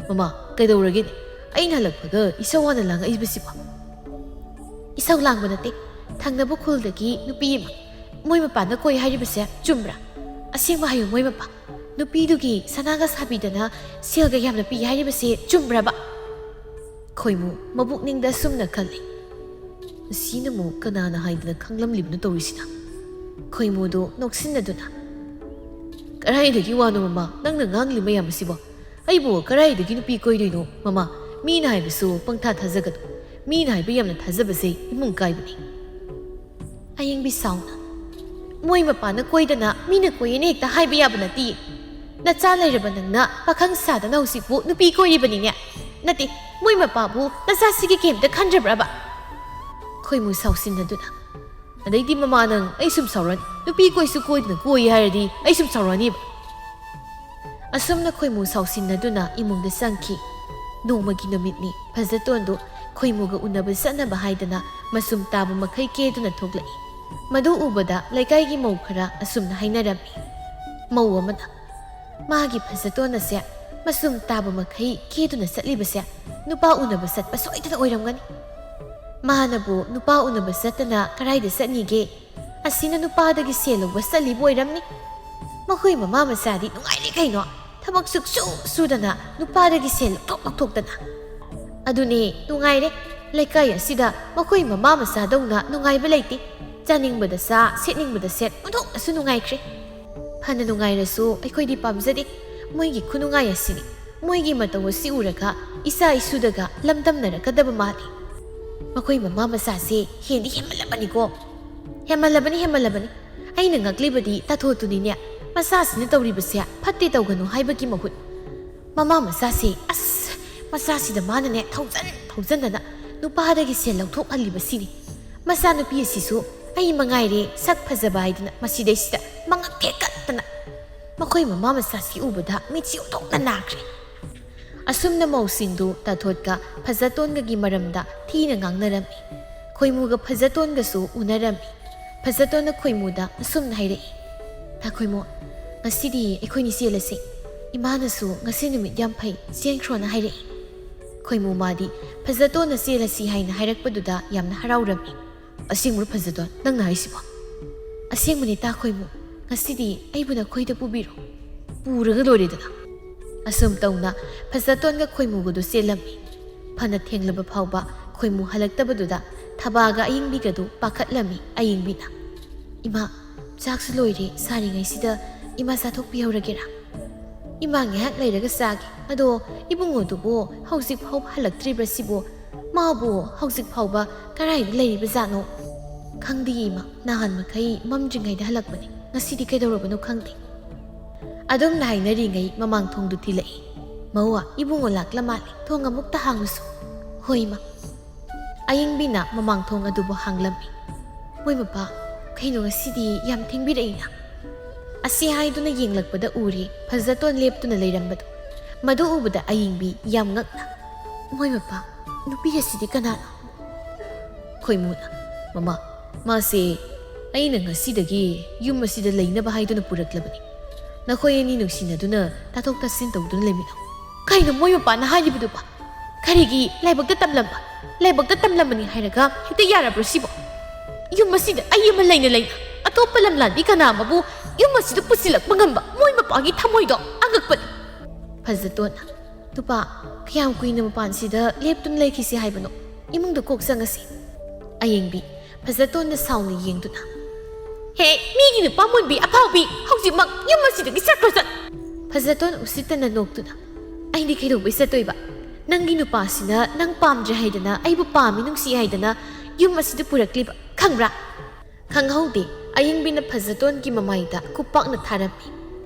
"ꯃꯃꯥ, ꯀꯩꯗꯧꯔꯒꯦꯅꯦ? ꯑꯩꯅ ꯍꯜꯂꯛꯄꯒ ꯏꯁꯧ ꯋꯥꯅ ꯂꯥꯡꯉꯛꯏꯕꯁꯤꯕꯣ?" "ꯏꯁꯧ ꯂꯥꯡꯕ ꯅꯠꯇꯦ꯫ ꯊꯪꯅꯕ ꯈꯨꯜꯗꯒꯤ ꯅꯨꯄꯤ ꯑꯃ ꯃꯣꯏ ꯃꯄꯥꯅ ꯀꯣꯏ ꯍꯥꯏꯔꯤꯕꯁꯦ ꯆꯨꯝꯕ꯭ꯔꯥ? ꯑꯁꯦꯡꯕ ꯍꯥꯏꯌꯨ, ꯃꯣꯏ ꯃꯄꯥ꯫ ꯅꯨꯄꯤꯗꯨꯒꯤ ꯁꯅꯥꯒ ꯁꯥꯕꯤꯗꯅ ꯁꯦꯜꯒ ꯌꯥꯝꯅ ꯄꯤ ꯍꯥꯏꯔꯤꯕꯁꯦ ꯆꯨꯝꯕ꯭ꯔꯕ?" ꯈꯣꯏꯃꯨ ꯃꯕꯨꯛꯅꯤꯡꯗ ꯑꯁꯨꯝꯅ ꯈꯜꯂꯤ, "ꯃꯁꯤꯅ ꯑꯃꯨꯛ ꯀꯅꯥꯅ ꯍꯥꯏꯗꯅ ꯈꯪꯂꯝꯂꯤꯕꯅꯣ ꯇꯧꯔꯤꯁꯤꯅ?" ꯈꯣꯏꯃꯨꯗꯨ ꯅꯣꯛꯁꯤꯟꯅꯗꯨꯅ, "ꯀꯗꯥꯏꯗꯒꯤ ꯋꯥꯅꯣ ꯃꯃꯥ, ꯅꯪꯅ ꯉꯥꯡꯂꯤ ꯃꯌꯥꯝ ꯑꯁꯤꯕꯣ? ꯑꯩꯕꯨ ꯀꯗꯥꯏꯗꯒꯤ ꯅꯨꯄꯤ ꯀꯣꯏꯗꯣꯏꯅꯣ ꯃꯃꯥ? ꯃꯤꯅ ꯍꯥꯏꯕꯁꯨ ꯄꯪꯊꯥ ꯊꯥꯖꯒꯅꯨ꯫ ꯃꯤꯅ ꯍꯥꯏꯕ ꯌꯥꯝꯅ ꯊꯥꯖꯕꯁꯦ ꯏꯃꯨꯡ ꯀꯥꯏꯕꯅꯤ꯫" ꯑꯌꯤꯡꯕꯤ ꯁꯥꯎꯅ, "ꯃꯣꯏ ꯃꯄꯥꯅ ꯀꯣꯏꯗꯅ ꯃꯤꯅ ꯀꯣꯏꯌꯦꯅ ꯍꯦꯛꯇ ꯍꯥꯏꯕ ꯌꯥꯕ ꯅꯠꯇꯦ꯫ ꯅꯆꯥ ꯂꯩꯔꯕ ꯅꯪꯅ ꯄꯥꯈꯪ ꯁꯥꯗꯅ ꯍꯧꯖꯤꯛꯄꯨ ꯅꯨꯄꯤ ꯀꯣꯏꯔꯤꯕꯅꯤꯅꯦ꯫ ꯅꯠꯇꯦ, ꯃꯣꯏ ꯃꯄꯥꯕꯨ ꯅꯆꯥꯁꯤꯒꯤ ꯀꯩꯝꯇ ꯈꯟꯗ꯭ꯔꯕ꯭ꯔꯕ?" ꯈꯣꯏꯃꯨ ꯁꯥꯎꯁꯤꯟꯅꯗꯨꯅ, "ꯑꯗꯩꯗꯤ ꯃꯃꯥ, ꯅꯪ ꯑꯩ ꯁꯨꯝ ꯁꯥꯎꯔꯛꯑꯅꯤ꯫ ꯅꯨꯄꯤ ꯀꯣꯏꯁꯨ ꯀꯣꯏꯗꯅ ꯀꯣꯏ ꯍꯥꯏꯔꯗꯤ ꯑꯩ ꯁꯨꯝ ꯁꯥꯎꯔꯛꯑꯅꯤꯕ꯫" ꯑꯁꯨꯝꯅ ꯈꯣꯏꯃꯨ ꯁꯥꯎꯁꯤꯟꯅꯗꯨꯅ ꯏꯃꯨꯡꯗ ꯆꯪꯈꯤ꯫ ꯅꯣꯡꯃꯒꯤ ꯅꯨꯃꯤꯠꯅꯤ꯫ ꯐꯖꯇꯣꯟꯗꯨ ꯈꯣꯏꯃꯨꯒ ꯎꯅꯕ ꯆꯠꯅꯕ ꯍꯥꯏꯗꯅ ꯃꯆꯨꯝ ꯇꯥꯕ ꯃꯈꯩ ꯀꯦꯗꯨꯅ ꯊꯣꯛꯂꯛꯏ꯫ ꯃꯗꯨ ꯎꯕꯗ ꯂꯩꯀꯥꯏꯒꯤ ꯃꯧ ꯈꯔ ꯑꯁꯨꯝꯅ ꯍꯥꯏꯅꯔꯝꯃꯤ꯫ ꯃꯧ ꯑꯃꯅ, "ꯃꯥꯒꯤ ꯐꯖꯇꯣꯟ ꯑꯁꯦ ꯃꯆꯨꯝ ꯇꯥꯕ ꯃꯈꯩ ꯀꯦꯗꯨꯅ ꯆꯠꯂꯤꯕꯁꯦ ꯅꯨꯄꯥ ꯎꯅꯕ ꯆꯠꯄ ꯁꯣꯏꯗꯅ ꯑꯣꯏꯔꯝꯒꯅꯤ꯫ ꯃꯥꯅꯕꯨ ꯅꯨꯄꯥ ꯎꯅꯕ ꯆꯠꯇꯅ ꯀꯔꯥꯏꯗ ꯆꯠꯅꯤꯒꯦ? ꯑꯁꯤꯅ ꯅꯨꯄꯥꯗꯒꯤ ꯁꯦꯜ ꯂꯧꯕ ꯆꯠꯂꯤꯕ ꯑꯣꯏꯔꯝꯅꯤ꯫ ꯃꯈꯣꯏ ꯃꯃꯥ ꯃꯆꯥꯗꯤ ꯅꯨꯡꯉꯥꯏꯔꯦ ꯀꯩꯅꯣ, ꯊꯕꯛ ꯁꯨꯛꯁꯨ ꯁꯨꯗꯅ ꯅꯨꯄꯥꯗꯒꯤ ꯁꯦꯜ ꯂꯧꯊꯣꯛ ꯂꯧꯊꯣꯛꯇꯅ꯫ ꯑꯗꯨꯅꯦ, ꯅꯨꯡꯉꯥꯏꯔꯦ꯫ ꯂꯩꯀꯥꯏ ꯑꯁꯤꯗ ꯃꯈꯣꯏ ꯃꯃꯥ ꯃꯆꯥꯗꯧꯅ ꯅꯨꯡꯉꯥꯏꯕ ꯂꯩꯇꯦ꯫ ꯆꯥꯅꯤꯡꯕꯗ ꯆꯥ, ꯁꯦꯠꯅꯤꯡꯕꯗ ꯁꯦꯠ, ꯑꯣꯟꯊꯣꯛꯅꯁꯨ ꯅꯨꯡꯉꯥꯏꯈ꯭ꯔꯦ꯫ ꯐꯅ ꯅꯨꯡꯉꯥꯏꯔꯁꯨ ꯑꯩꯈꯣꯏꯗꯤ ꯄꯥꯝꯖꯗꯦ꯫ ꯃꯣꯏꯒꯤ ꯈꯨꯅꯨꯡꯉꯥꯏ ꯑꯁꯤꯅꯤ꯫ ꯃꯣꯏꯒꯤ ꯃꯇꯧ ꯑꯁꯤ ꯎꯔꯒ ꯏꯆꯥ ꯏꯁꯨꯗꯒ ꯂꯝꯗꯝꯅꯔꯛꯀꯗꯕ ꯃꯥꯜꯂꯤ꯫ ꯃꯈꯣꯏ ꯃꯃꯥ ꯃꯆꯥꯁꯦ ꯍꯦꯟꯗꯤ ꯍꯦꯟꯃꯜꯂꯕꯅꯤꯀꯣ꯫ ꯍꯦꯟꯃꯜꯂꯕꯅꯤ, ꯍꯦꯟꯃꯜꯂꯕꯅꯤ꯫ ꯑꯩꯅ ꯉꯛꯂꯤꯕꯗꯤ ꯇꯥꯊꯣꯠꯇꯨꯅꯤꯅꯦ꯫ ꯃꯆꯥꯁꯤꯅ ꯇꯧꯔꯤꯕꯁꯦ ꯐꯠꯇꯦ ꯇꯧꯒꯅꯨ ꯍꯥꯏꯕꯒꯤ ꯃꯍꯨꯠ꯫ ꯃꯃꯥ ꯃꯆꯥꯁꯦ, ꯑꯁ, ꯃꯆꯥꯁꯤꯗ ꯃꯥꯅꯅꯦ ꯊꯧꯖꯟ ꯊꯧꯖꯟꯗꯅ ꯅꯨꯄꯥꯗꯒꯤ ꯁꯦꯜ ꯂꯧꯊꯣꯛꯍꯜꯂꯤꯕꯁꯤꯅꯤ꯫ ꯃꯆꯥꯅꯨꯄꯤ ꯑꯁꯤꯁꯨ ꯑꯩ ꯃꯉꯥꯏꯔꯦ ꯁꯛ ꯐꯖꯕ ꯍꯥꯏꯗꯅ ꯃꯁꯤꯗꯩꯁꯤꯗ ꯃꯉꯛ ꯊꯦꯛꯀꯠꯇꯅ꯫ ꯃꯈꯣꯏ ꯃꯃꯥ ꯃꯆꯥꯁꯤ ꯎꯕꯗ ꯃꯤꯠꯁꯤ ꯑꯣꯟꯊꯣꯛꯅ ꯅꯥꯈ꯭ꯔꯦ꯫ ꯑꯁꯨꯝꯅ ꯃꯧꯁꯤꯡꯗꯨ ꯇꯥꯊꯣꯠꯀ ꯐꯖꯇꯣꯟꯒꯒꯤ ꯃꯔꯝꯗ ꯊꯤꯅ ꯉꯥꯡꯅꯔꯝꯃꯤ꯫ ꯈꯣꯏꯃꯨꯒ ꯐꯖꯇꯣꯟꯒꯁꯨ ꯎꯅꯔꯝꯃꯤ꯫ ꯐꯖꯇꯣꯟꯅ ꯈꯣꯏꯃꯨꯗ ꯑꯁꯨꯝꯅ ꯍꯥꯏꯔꯛꯏ, "ꯇꯥ ꯈꯣꯏꯃꯨ, ꯉꯁꯤꯗꯤ ꯑꯩꯈꯣꯏꯅꯤ ꯆꯦꯜꯂꯁꯤ꯫ ꯏꯃꯥꯅꯁꯨ ꯉꯁꯤ ꯅꯨꯃꯤꯠ ꯌꯥꯝ ꯐꯩ, ꯆꯦꯟꯈ꯭ꯔꯣꯅ ꯍꯥꯏꯔꯛꯏ꯫" ꯈꯣꯏꯃꯨ ꯃꯥꯗꯤ ꯐꯖꯇꯣꯟꯅ ꯆꯦꯜꯂꯁꯤ ꯍꯥꯏꯅ ꯍꯥꯏꯔꯛꯄꯗꯨꯗ ꯌꯥꯝꯅ ꯍꯔꯥꯎꯔꯝꯃꯤ꯫ "ꯑꯁꯦꯡꯕ꯭ꯔꯣ ꯐꯖꯇꯣꯟ, ꯅꯪꯅ ꯍꯥꯏꯁꯤꯕꯣ?" "ꯑꯁꯦꯡꯕꯅꯤ ꯇꯥ ꯈꯣꯏꯃꯨ, ꯉꯁꯤꯗꯤ ꯑꯩꯕꯨ ꯅꯈꯣꯏꯗ ꯄꯨꯕꯤꯔꯣ꯫" "ꯄꯨꯔꯒ ꯂꯣꯏꯔꯦꯗꯅ꯫" ꯑꯁꯨꯝ ꯇꯧꯅ ꯐꯖꯇꯣꯟꯒ ꯈꯣꯏꯃꯨꯒꯗꯨ ꯆꯦꯜꯂꯝꯃꯤ꯫ ꯐꯅ ꯊꯦꯡꯂꯕ ꯐꯥꯎꯕ ꯈꯣꯏꯃꯨ ꯍꯜꯂꯛꯇꯕꯗꯨꯗ ꯊꯕꯥꯒ ꯑꯌꯤꯡꯕꯤꯒꯗꯨ ꯄꯥꯈꯠꯂꯝꯃꯤ꯫ ꯑꯌꯤꯡꯕꯤꯅ, "ꯏꯃꯥ, ꯆꯥꯛꯁꯨ ꯂꯣꯏꯔꯦ, ꯁꯥꯔꯤꯉꯩꯁꯤꯗ ꯏꯃꯥ ꯆꯥꯊꯣꯛꯄꯤꯍꯧꯔꯒꯦꯔꯥ?" "ꯏꯃꯥ ꯉꯥꯏꯍꯥꯛ ꯂꯩꯔꯒ ꯆꯥꯒꯦ꯫ ꯑꯗꯣ ꯏꯕꯨꯡꯉꯣꯗꯨꯕꯨ ꯍꯧꯖꯤꯛ ꯐꯥꯎꯕ ꯍꯜꯂꯛꯇ꯭ꯔꯤꯕ꯭ꯔꯥ ꯁꯤꯕꯨ? ꯃꯥꯕꯨ ꯍꯧꯖꯤꯛ ꯐꯥꯎꯕ ꯀꯗꯥꯏꯗ ꯂꯩꯔꯤꯕ ꯖꯥꯠꯅꯣ?" "ꯈꯪꯗꯦ ꯏꯃꯥ, ꯅꯍꯥꯟ ꯃꯈꯩ ꯃꯝꯗ꯭ꯔꯤꯉꯩꯗ ꯍꯜꯂꯛꯄꯅꯤ꯫ ꯉꯁꯤꯗꯤ ꯀꯩꯗꯧꯔꯕꯅꯣ ꯈꯪꯗꯦ꯫" ꯑꯗꯨꯝꯅ ꯍꯥꯏꯅꯔꯤꯉꯩ ꯃꯃꯥꯡ ꯊꯣꯡꯗꯨ ꯊꯤꯜꯂꯛꯏ꯫ "ꯃꯧꯋꯥ, ꯏꯕꯨꯡꯉꯣ ꯂꯥꯛꯂ ꯃꯥꯜꯂꯦ꯫ ꯊꯣꯡ ꯑꯃꯨꯛꯇ ꯍꯥꯡꯂꯨꯁꯨ꯫" "ꯍꯣꯏ ꯏꯃꯥ꯫" ꯑꯌꯤꯡꯕꯤꯅ ꯃꯃꯥꯡ ꯊꯣꯡ ꯑꯗꯨꯕꯨ ꯍꯥꯡꯂꯝꯃꯤ꯫ "ꯃꯣꯏ ꯃꯄꯥ, ꯀꯩꯅꯣ ꯉꯁꯤꯗꯤ ꯌꯥꯝ ꯊꯦꯡꯕꯤꯔꯛꯏꯅ?" ꯑꯁꯤ ꯍꯥꯏꯗꯨꯅ ꯌꯦꯡꯂꯛꯄꯗ ꯎꯔꯦ ꯐꯖꯇꯣꯟ ꯂꯦꯞꯇꯨꯅ ꯂꯩꯔꯝꯕꯗꯨ꯫ ꯃꯗꯨ ꯎꯕꯗ ꯑꯌꯤꯡꯕꯤ ꯌꯥꯝ ꯉꯛꯅ, "ꯃꯣꯏ ꯃꯄꯥ, "ꯅꯨꯄꯤ ꯑꯁꯤꯗꯤ ꯀꯅꯥꯅꯣ?" ꯈꯣꯏꯃꯨꯅ, "ꯃꯃꯥ, ꯃꯥꯁꯦ ꯑꯩꯅ ꯉꯁꯤꯗꯒꯤ ꯌꯨꯝ ꯑꯁꯤꯗ ꯂꯩꯅꯕ ꯍꯥꯏꯗꯨꯅ ꯄꯨꯔꯛꯂꯕꯅꯤ꯫ ꯅꯈꯣꯏ ꯑꯅꯤ ꯅꯨꯡꯁꯤꯅꯗꯨꯅ ꯇꯥꯊꯣꯛ ꯇꯥꯁꯤꯟ ꯇꯧꯗꯨꯅ ꯂꯩꯃꯤꯟꯅꯧ꯫" ꯀꯩꯅꯣ ꯃꯣꯏ ꯃꯄꯥꯅ ꯍꯥꯏꯔꯤꯕꯗꯨꯕ? ꯀꯔꯤꯒꯤ ꯂꯥꯏꯕꯛꯇ ꯇꯝꯂꯝꯕ? ꯂꯥꯏꯕꯛꯇ ꯇꯝꯂꯝꯕꯅꯤ ꯍꯥꯏꯔꯒ ꯍꯦꯛꯇ ꯌꯥꯔꯕ꯭ꯔꯣ ꯁꯤꯕꯣ? ꯌꯨꯝ ꯑꯁꯤꯗ ꯑꯩ ꯑꯃ ꯂꯩꯅ ꯂꯩꯅ ꯑꯇꯣꯞꯄ ꯂꯝꯂꯥꯟꯕꯤ ꯀꯅꯥ ꯑꯃꯕꯨ ꯌꯨꯝ ꯑꯁꯤꯗ ꯄꯨꯁꯤꯜꯂꯛꯄ ꯉꯝꯕ ꯃꯣꯏ ꯃꯄꯥꯒꯤ ꯊꯃꯣꯏꯗꯣ ꯑꯉꯛꯄꯅꯤ꯫ ꯐꯖꯇꯣꯟ, "ꯅꯨꯄꯥ, ꯀꯌꯥꯝ ꯀꯨꯏꯅ ꯃꯄꯥꯟꯁꯤꯗ ꯂꯦꯞꯇꯨꯅ ꯂꯩꯈꯤꯁꯤ ꯍꯥꯏꯕꯅꯣ? ꯏꯃꯨꯡꯗ ꯀꯣꯛ ꯆꯪꯉꯁꯤ꯫" ꯑꯌꯦꯡꯕꯤ, ꯐꯖꯇꯣꯟꯗ ꯁꯥꯎꯅ ꯌꯦꯡꯗꯨꯅ, "ꯍꯦ, ꯃꯤꯒꯤ ꯅꯨꯄꯥ ꯃꯨꯟꯕꯤ ꯑꯐꯥꯎꯕꯤ, ꯍꯧꯖꯤꯛꯃꯛ ꯌꯨꯝ ꯑꯁꯤꯗꯒꯤ ꯆꯠꯈ꯭ꯔꯣ ꯆꯠ!" ꯐꯖꯇꯣꯟ ꯎꯁꯤꯠꯇꯅ ꯅꯣꯛꯇꯨꯅ, "ꯑꯩꯗꯤ ꯀꯩꯗꯧꯕꯩ ꯆꯠꯇꯣꯏꯕ? ꯅꯪꯒꯤ ꯅꯨꯄꯥꯁꯤꯅ ꯅꯪ ꯄꯥꯝꯗ꯭ꯔꯦ ꯍꯥꯏꯗꯅ, ꯑꯩꯕꯨ ꯄꯥꯝꯃꯤ ꯅꯨꯡꯁꯤ ꯍꯥꯏꯗꯅ ꯌꯨꯝ ꯑꯁꯤꯗ ꯄꯨꯔꯛꯂꯤꯕ, ꯈꯪꯕ꯭ꯔꯥ?" ꯈꯪꯍꯧꯗꯦ, ꯑꯌꯤꯡꯕꯤꯅ ꯐꯖꯇꯣꯟꯒꯤ ꯃꯃꯥꯏꯗ ꯈꯨꯄꯥꯛꯅ ꯊꯥꯔꯝꯃꯤ꯫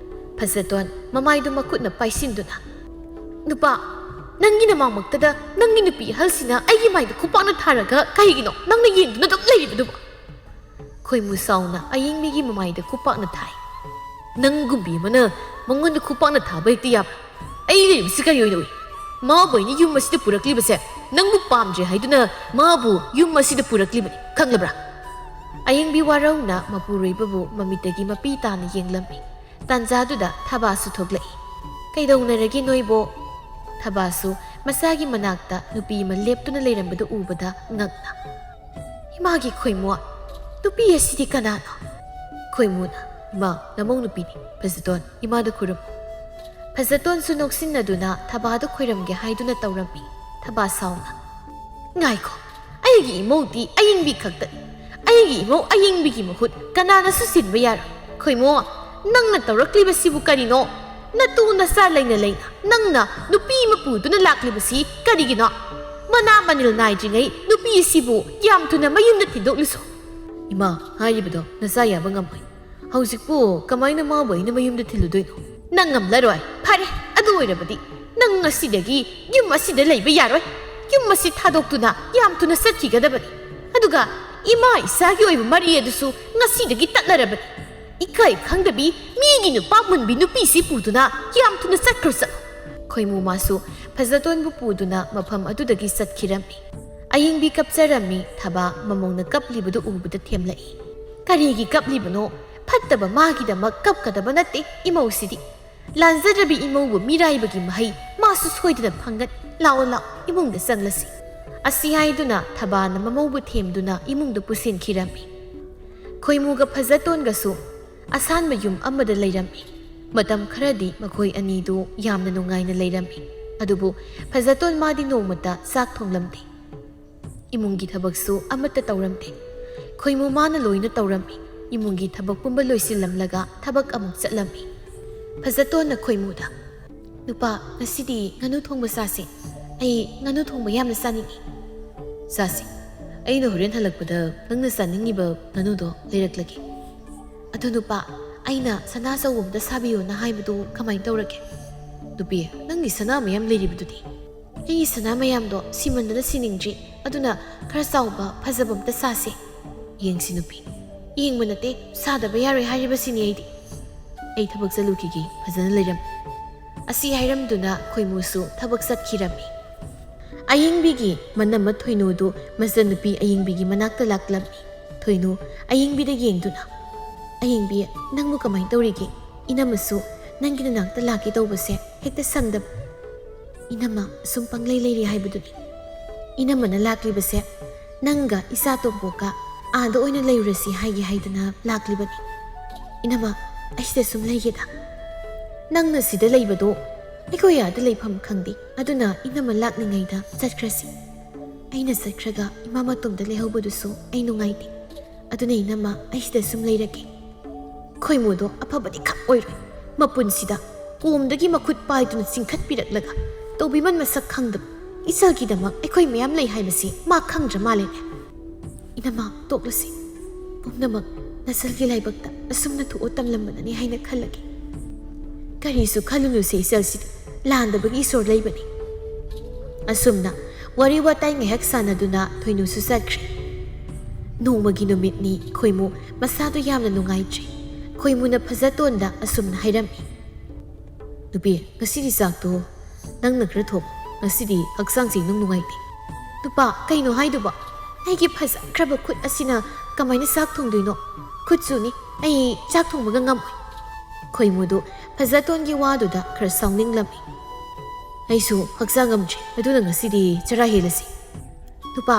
ꯐꯖꯇꯣꯟ ꯃꯃꯥꯏꯗꯨ ꯃꯈꯨꯠꯅ ꯄꯥꯏꯁꯤꯟꯗꯨꯅ, "ꯅꯨꯄꯥ, ꯅꯪꯒꯤ ꯅꯃꯥꯡꯃꯛꯇꯗ ꯅꯪꯒꯤ ꯅꯨꯄꯤ ꯑꯍꯜꯁꯤꯅ ꯑꯩꯒꯤ ꯃꯥꯏꯗ ꯈꯨꯄꯥꯛꯅ ꯊꯥꯔꯒ ꯀꯩꯒꯤꯅꯣ ꯅꯪꯅ ꯌꯦꯡꯗꯨꯅ ꯑꯗꯨꯝ ꯂꯩꯔꯤꯕꯗꯨꯕꯣ?" ꯈꯣꯏꯃꯨ ꯁꯥꯎꯅ ꯑꯌꯤꯡꯕꯤꯒꯤ ꯃꯃꯥꯏꯗ ꯈꯨꯄꯥꯛꯅ ꯊꯥꯏ꯫ "ꯅꯪꯒꯨꯝꯕꯤ ꯑꯃꯅ ꯃꯉꯣꯟꯗ ꯈꯨꯄꯥꯛꯅ ꯊꯥꯕ ꯍꯦꯛꯇ ꯌꯥꯕ꯭ꯔꯥ? ꯑꯩ ꯂꯩꯔꯤꯕꯁꯤ ꯀꯔꯤ ꯑꯣꯏꯅ ꯎꯏ? ꯃꯥꯕꯨ ꯑꯩꯅ ꯌꯨꯝ ꯑꯁꯤꯗ ꯄꯨꯔꯛꯂꯤꯕꯁꯦ ꯅꯪꯕꯨ ꯄꯥꯝꯗ꯭ꯔꯦ ꯍꯥꯏꯗꯨꯅ ꯃꯥꯕꯨ ꯌꯨꯝ ꯑꯁꯤꯗ ꯄꯨꯔꯛꯂꯤꯕꯅꯤ, ꯈꯪꯂꯕ꯭ꯔꯥ?" ꯑꯌꯤꯡꯕꯤ ꯋꯥꯔꯧꯅ ꯃꯄꯨꯔꯣꯏꯕꯕꯨ ꯃꯃꯤꯠꯇꯒꯤ ꯃꯄꯤ ꯇꯥꯅ ꯌꯦꯡꯂꯝꯃꯤ꯫ ꯇꯥꯟꯖꯥꯗꯨꯗ ꯊꯕꯥꯁꯨ ꯊꯣꯛꯂꯛꯏ꯫ "ꯀꯩꯗꯧꯅꯔꯒꯦ ꯅꯣꯏꯕꯣ?" ꯊꯕꯥꯁꯨ ꯃꯁꯥꯒꯤ ꯃꯅꯥꯛꯇ ꯅꯨꯄꯤ ꯑꯃ ꯂꯦꯞꯇꯨꯅ ꯂꯩꯔꯝꯕꯗꯨ ꯎꯕꯗ ꯉꯛꯅ, "ꯏꯃꯥꯒꯤ ꯈꯣꯏꯃꯨ, ꯅꯨꯄꯤ ꯑꯁꯤꯗꯤ ꯀꯅꯥꯅꯣ?" ꯈꯣꯏꯃꯨꯅ, "ꯏꯃꯥ, ꯅꯃꯧ ꯅꯨꯄꯤꯅꯤ, ꯐꯖꯇꯣꯟ, ꯏꯃꯥꯗ ꯈꯨꯔꯨꯝꯃꯨ꯫" ꯐꯖꯇꯣꯟꯁꯨ ꯅꯣꯛꯁꯤꯟꯅꯗꯨꯅ ꯊꯕꯥꯗ ꯈꯣꯏꯔꯝꯒꯦ ꯍꯥꯏꯗꯨꯅ ꯇꯧꯔꯝꯃꯤ꯫ ꯊꯕꯥ ꯁꯥꯎꯅ, "ꯉꯥꯏꯈꯣ, ꯑꯩꯒꯤ ꯏꯃꯧꯗꯤ ꯑꯌꯤꯡꯕꯤ ꯈꯛꯇꯅꯤ꯫ ꯑꯩꯒꯤ ꯏꯃꯧ ꯑꯌꯤꯡꯕꯤꯒꯤ ꯃꯍꯨꯠ ꯀꯅꯥꯅꯁꯨ ꯁꯤꯟꯕ ꯌꯥꯔꯣꯏ꯫ ꯈꯣꯏꯃꯨ, ꯅꯪꯅ ꯇꯧꯔꯛꯂꯤꯕꯁꯤꯕꯨ ꯀꯔꯤꯅꯣ? ꯅꯇꯨ ꯅꯆꯥ ꯂꯩꯅ ꯂꯩꯅ ꯅꯪꯅ ꯅꯨꯄꯤ ꯑꯃ ꯄꯨꯗꯨꯅ ꯂꯥꯛꯂꯤꯕꯁꯤ ꯀꯔꯤꯒꯤꯅꯣ? ꯃꯅꯥ ꯃꯅꯤꯜ ꯅꯥꯏꯗ꯭ꯔꯤꯉꯩ ꯅꯨꯄꯤ ꯑꯁꯤꯕꯨ ꯌꯥꯝ ꯊꯨꯅ ꯃꯌꯨꯝꯗ ꯊꯤꯟꯗꯣꯛꯂꯨꯁꯣ꯫" "ꯏꯃꯥ, ꯍꯥꯏꯔꯤꯕꯗꯣ ꯅꯆꯥ ꯌꯥꯕ ꯉꯝꯃꯣꯏ꯫ ꯍꯧꯖꯤꯛꯄꯨ ꯀꯃꯥꯏꯅ ꯃꯥꯕꯨ ꯑꯩꯅ ꯃꯌꯨꯝꯗ ꯊꯤꯜꯂꯨꯗꯣꯏꯅꯣ?" "ꯅꯪ ꯉꯝꯂꯔꯣꯏ꯫ ꯐꯔꯦ, ꯑꯗꯨ ꯑꯣꯏꯔꯕꯗꯤ ꯅꯪ ꯉꯁꯤꯗꯒꯤ ꯌꯨꯝ ꯑꯁꯤꯗ ꯂꯩꯕ ꯌꯥꯔꯣꯏ꯫ ꯌꯨꯝ ꯑꯁꯤ ꯊꯥꯗꯣꯛꯇꯨꯅ ꯌꯥꯝ ꯊꯨꯅ ꯆꯠꯈꯤꯒꯗꯕꯅꯤ꯫ ꯑꯗꯨꯒ ꯏꯃꯥ ꯏꯆꯥꯒꯤ ꯑꯣꯏꯕ ꯃꯔꯤ ꯑꯗꯨꯁꯨ ꯉꯁꯤꯗꯒꯤ ꯇꯠꯂꯔꯕꯅꯤ꯫ ꯏꯀꯥꯏ ꯈꯪꯗꯕꯤ ꯃꯤꯒꯤ ꯅꯨꯄꯥ ꯃꯨꯟꯕꯤ ꯅꯨꯄꯤꯁꯤ ꯄꯨꯗꯨꯅ ꯌꯥꯝ ꯊꯨꯅ ꯆꯠꯈ꯭ꯔꯣ ꯆꯠꯂꯣ꯫" ꯈꯣꯏꯃꯨ ꯃꯥꯁꯨ ꯐꯖꯇꯣꯟꯕꯨ ꯄꯨꯗꯨꯅ ꯃꯐꯝ ꯑꯗꯨꯗꯒꯤ ꯆꯠꯈꯤꯔꯝꯃꯤ꯫ ꯑꯌꯤꯡꯕꯤ ꯀꯞꯆꯔꯝꯃꯤ꯫ ꯊꯕꯥ ꯃꯃꯧꯅ ꯀꯞꯂꯤꯕꯗꯨ ꯎꯕꯗ ꯊꯦꯝꯂꯛꯏ꯫ "ꯀꯔꯤꯒꯤ ꯀꯞꯂꯤꯕꯅꯣ? ꯐꯠꯇꯕ ꯃꯥꯒꯤꯗꯃꯛ ꯀꯞꯀꯗꯕ ꯅꯠꯇꯦ ꯏꯃꯧꯁꯤꯗꯤ꯫ ꯂꯥꯟꯖꯗ꯭ꯔꯕꯤ ꯏꯃꯧꯕꯨ ꯃꯤꯔꯥꯏꯕꯒꯤ ꯃꯍꯩ ꯃꯥꯁꯨ ꯁꯣꯏꯗꯅ ꯐꯪꯒꯅꯤ꯫ ꯂꯥꯛꯑꯣ, ꯂꯥꯛꯑꯣ, ꯏꯃꯨꯡꯗ ꯆꯪꯂꯁꯤ꯫" ꯑꯁꯤ ꯍꯥꯏꯗꯨꯅ ꯊꯕꯥꯅ ꯃꯃꯧꯕꯨ ꯊꯦꯝꯗꯨꯅ ꯏꯃꯨꯡꯗ ꯄꯨꯁꯤꯟꯈꯤꯔꯝꯃꯤ꯫ ꯈꯣꯏꯃꯨꯒ ꯐꯖꯇꯣꯟꯒꯁꯨ ꯑꯁꯥꯟꯕ ꯌꯨꯝ ꯑꯃꯗ ꯂꯩꯔꯝꯃꯤ꯫ ꯃꯇꯝ ꯈꯔꯗꯤ ꯃꯈꯣꯏ ꯑꯅꯤꯗꯨ ꯌꯥꯝꯅ ꯅꯨꯡꯉꯥꯏꯅ ꯂꯩꯔꯝꯃꯤ꯫ ꯑꯗꯨꯕꯨ ꯐꯖꯇꯣꯟ ꯃꯥꯗꯤ ꯅꯣꯡꯃꯇ ꯆꯥꯛ ꯊꯣꯡꯂꯝꯗꯦ꯫ ꯏꯃꯨꯡꯒꯤ ꯊꯕꯛꯁꯨ ꯑꯃꯠꯇ ꯇꯧꯔꯝꯗꯦ꯫ ꯈꯣꯏꯃꯨ ꯃꯥꯅ ꯂꯣꯏꯅ ꯇꯧꯔꯝꯃꯤ꯫ ꯏꯃꯨꯡꯒꯤ ꯊꯕꯛ ꯄꯨꯝꯕ ꯂꯣꯏꯁꯤꯜꯂꯝꯂꯒ ꯊꯕꯛ ꯑꯃꯨꯛ ꯆꯠꯂꯝꯃꯤ꯫ ꯐꯖꯇꯣꯟꯅ ꯈꯣꯏꯃꯨꯗ, "ꯅꯨꯄꯥ, ꯉꯁꯤꯗꯤ ꯉꯥꯅꯨ ꯊꯣꯡꯕ ꯆꯥꯁꯦ꯫ ꯑꯩ ꯉꯥꯅꯨ ꯊꯣꯡꯕ ꯌꯥꯝꯅ ꯆꯥꯅꯤꯡꯏ꯫" "ꯆꯥꯁꯦ꯫ ꯑꯩꯅ ꯍꯣꯔꯦꯟ ꯍꯜꯂꯛꯄꯗ ꯅꯪꯅ ꯆꯥꯅꯤꯡꯉꯤꯕ ꯉꯥꯅꯨꯗꯣ ꯂꯩꯔꯛꯂꯒꯦ꯫ ꯑꯗꯨ ꯅꯨꯄꯥ, ꯑꯩꯅ ꯁꯅꯥ ꯑꯆꯧꯕ ꯑꯝꯇ ꯁꯥꯕꯤꯌꯣꯅ ꯍꯥꯏꯕꯗꯨ ꯀꯃꯥꯏꯅ ꯇꯧꯔꯒꯦ?" "ꯅꯨꯄꯤ, ꯅꯪꯒꯤ ꯁꯅꯥ ꯃꯌꯥꯝ ꯂꯩꯔꯤꯕꯗꯨꯗꯤ?" "ꯑꯩꯒꯤ ꯁꯅꯥ ꯃꯌꯥꯝꯗꯣ ꯁꯤꯃꯟꯗꯅ ꯁꯤꯅꯤꯡꯗ꯭ꯔꯤ꯫ ꯑꯗꯨꯅ ꯈꯔ ꯆꯥꯎꯕ ꯐꯖꯕ ꯑꯝꯇ ꯁꯥꯁꯦ꯫" "ꯌꯦꯡꯁꯤ ꯅꯨꯄꯤ, ꯌꯦꯡꯕ ꯅꯠꯇꯦ, ꯁꯥꯗꯕ ꯌꯥꯔꯣꯏ ꯍꯥꯏꯔꯤꯕꯁꯤꯅꯤ ꯑꯩꯗꯤ꯫ ꯑꯩ ꯊꯕꯛ ꯆꯠꯂꯨꯈꯤꯒꯦ, ꯐꯖꯅ ꯂꯩꯔꯝꯃꯨ꯫" ꯑꯁꯤ ꯍꯥꯏꯔꯝꯗꯨꯅ ꯈꯣꯏꯃꯨꯁꯨ ꯊꯕꯛ ꯆꯠꯈꯤꯔꯝꯃꯤ꯫ ꯑꯌꯤꯡꯕꯤꯒꯤ ꯃꯅꯝꯃ ꯊꯣꯏꯅꯨꯗꯨ ꯃꯆꯟꯅꯨꯄꯤ ꯑꯌꯤꯡꯕꯤꯒꯤ ꯃꯅꯥꯛꯇ ꯂꯥꯛꯂꯝꯃꯤ꯫ ꯊꯣꯏꯅꯨ ꯑꯌꯤꯡꯕꯤꯗ ꯌꯦꯡꯗꯨꯅ, "ꯑꯌꯤꯡꯕꯤ, ꯅꯪꯕꯨ ꯀꯃꯥꯏꯅ ꯇꯧꯔꯤꯒꯦ? ꯏꯅꯝꯃꯁꯨ ꯅꯪꯒꯤ ꯅꯅꯥꯛꯇ ꯂꯥꯛꯀꯦ ꯇꯧꯕꯁꯦ ꯍꯦꯛꯇ ꯁꯪꯗꯕ꯫ ꯏꯅꯝꯃ ꯁꯨꯝ ꯄꯪꯂꯩ ꯂꯩꯔꯤ ꯍꯥꯏꯕꯗꯨꯅꯤ꯫ ꯏꯅꯝꯃꯅ ꯂꯥꯛꯂꯤꯕꯁꯦ ꯅꯪꯒ ꯏꯆꯥ ꯇꯣꯝꯄꯣꯛꯀ ꯑꯥꯗ ꯑꯣꯏꯅ ꯂꯩꯔꯨꯔꯁꯤ ꯍꯥꯏꯒꯦ ꯍꯥꯏꯗꯅ ꯂꯥꯛꯂꯤꯕꯅꯤ꯫ ꯏꯅꯝꯃ, ꯑꯩ ꯁꯤꯗ ꯁꯨꯝ ꯂꯩꯒꯦꯗ꯫ ꯅꯪꯅ ꯁꯤꯗ ꯂꯩꯕꯗꯣ ꯑꯩꯈꯣꯏ ꯑꯥꯗ ꯂꯩꯐꯝ ꯈꯪꯗꯦ꯫ ꯑꯗꯨꯅ ꯏꯅꯝꯃ ꯂꯥꯛꯂꯤꯉꯩꯗ ꯆꯠꯈ꯭ꯔꯁꯤ꯫ ꯑꯩꯅ ꯆꯠꯈ꯭ꯔꯒ ꯏꯃꯥ ꯃꯇꯣꯝꯗ ꯂꯩꯍꯧꯕꯗꯨꯁꯨ ꯑꯩ ꯅꯨꯡꯉꯥꯏꯇꯦ꯫ ꯑꯗꯨꯅ ꯏꯅꯝꯃ, ꯑꯩ ꯁꯤꯗ ꯁꯨꯝ ꯂꯩꯔꯒꯦ꯫" ꯈꯣꯏꯃꯨꯗꯣ ꯑꯐꯕꯗꯤ ꯈꯛ ꯑꯣꯏꯔꯣꯏ꯫ ꯃꯄꯨꯟꯁꯤꯗ ꯀꯣꯝꯗꯒꯤ ꯃꯈꯨꯠ ꯄꯥꯏꯗꯨꯅ ꯆꯤꯡꯈꯠꯄꯤꯔꯛꯂꯒ ꯇꯧꯕꯤꯃꯜ ꯃꯁꯛ ꯈꯪꯗꯕ ꯏꯆꯜꯒꯤꯗꯃꯛ ꯑꯩꯈꯣꯏ ꯃꯌꯥꯝ ꯂꯩ ꯍꯥꯏꯕꯁꯤ ꯃꯥ ꯈꯪꯗ꯭ꯔ ꯃꯥꯜꯂꯦꯅꯦ꯫ "ꯏꯅꯝꯃ, ꯇꯣꯛꯂꯁꯤ꯫ ꯄꯨꯝꯅꯃꯛ ꯅꯆꯜꯒꯤ ꯂꯥꯏꯕꯛꯇ ꯑꯁꯨꯝꯅ ꯊꯣꯛꯑ ꯇꯝꯂꯝꯕꯅꯅꯤ ꯍꯥꯏꯅ ꯈꯜꯂꯒꯦ꯫ ꯀꯔꯤꯁꯨ ꯈꯜꯂꯨꯅꯨꯁꯦ ꯏꯆꯜꯁꯤꯗꯤ, ꯂꯥꯟꯗꯕꯒꯤ ꯏꯁꯣꯔ ꯂꯩꯕꯅꯤ꯫" ꯑꯁꯨꯝꯅ ꯋꯥꯔꯤ ꯋꯥꯇꯥꯏ ꯉꯥꯏꯍꯥꯛ ꯁꯥꯟꯅꯗꯨꯅ ꯊꯣꯏꯅꯨꯁꯨ ꯆꯠꯈ꯭ꯔꯦ꯫ ꯅꯣꯡꯃꯒꯤ ꯅꯨꯃꯤꯠꯅꯤ꯫ ꯈꯣꯏꯃꯨ ꯃꯁꯥꯗꯣ ꯌꯥꯝꯅ ꯅꯨꯡꯉꯥꯏꯇ꯭ꯔꯦ꯫ ꯈꯣꯏꯃꯨꯅ ꯐꯖꯇꯣꯟꯗ ꯑꯁꯨꯝꯅ ꯍꯥꯏꯔꯝꯃꯤ, "ꯅꯨꯄꯤ, ꯉꯁꯤꯒꯤ ꯆꯥꯛꯇꯣ "ꯅꯪꯅ ꯈꯔ ꯊꯣꯡ, ꯉꯁꯤꯗꯤ ꯍꯛꯆꯥꯡꯁꯦ ꯏꯅꯨꯡ ꯅꯨꯡꯉꯥꯏꯇꯦ꯫" "ꯅꯨꯄꯥ, ꯀꯩꯅꯣ ꯍꯥꯏꯗꯨꯕꯣ? ꯑꯩꯒꯤ ꯐꯖꯈ꯭ꯔꯕ ꯈꯨꯠ ꯑꯁꯤꯅ ꯀꯃꯥꯏꯅ ꯆꯥꯛ ꯊꯣꯡꯗꯣꯏꯅꯣ? ꯈꯨꯠꯁꯨꯅꯤ, ꯑꯩ ꯆꯥꯛ ꯊꯣꯡꯕꯒ ꯉꯝꯃꯣꯏ꯫" ꯈꯣꯏꯃꯨꯗꯨ ꯐꯖꯇꯣꯟꯒꯤ ꯋꯥꯗꯨꯗ ꯈꯔ ꯁꯥꯎꯅꯤꯡꯂꯝꯃꯤ꯫ "ꯑꯩꯁꯨ ꯍꯛꯆꯥꯡ ꯉꯝꯗ꯭ꯔꯦ, ꯑꯗꯨꯅ ꯉꯁꯤꯗꯤ ꯆꯔꯥ ꯍꯦꯜꯂꯁꯤ꯫" "ꯅꯨꯄꯥ,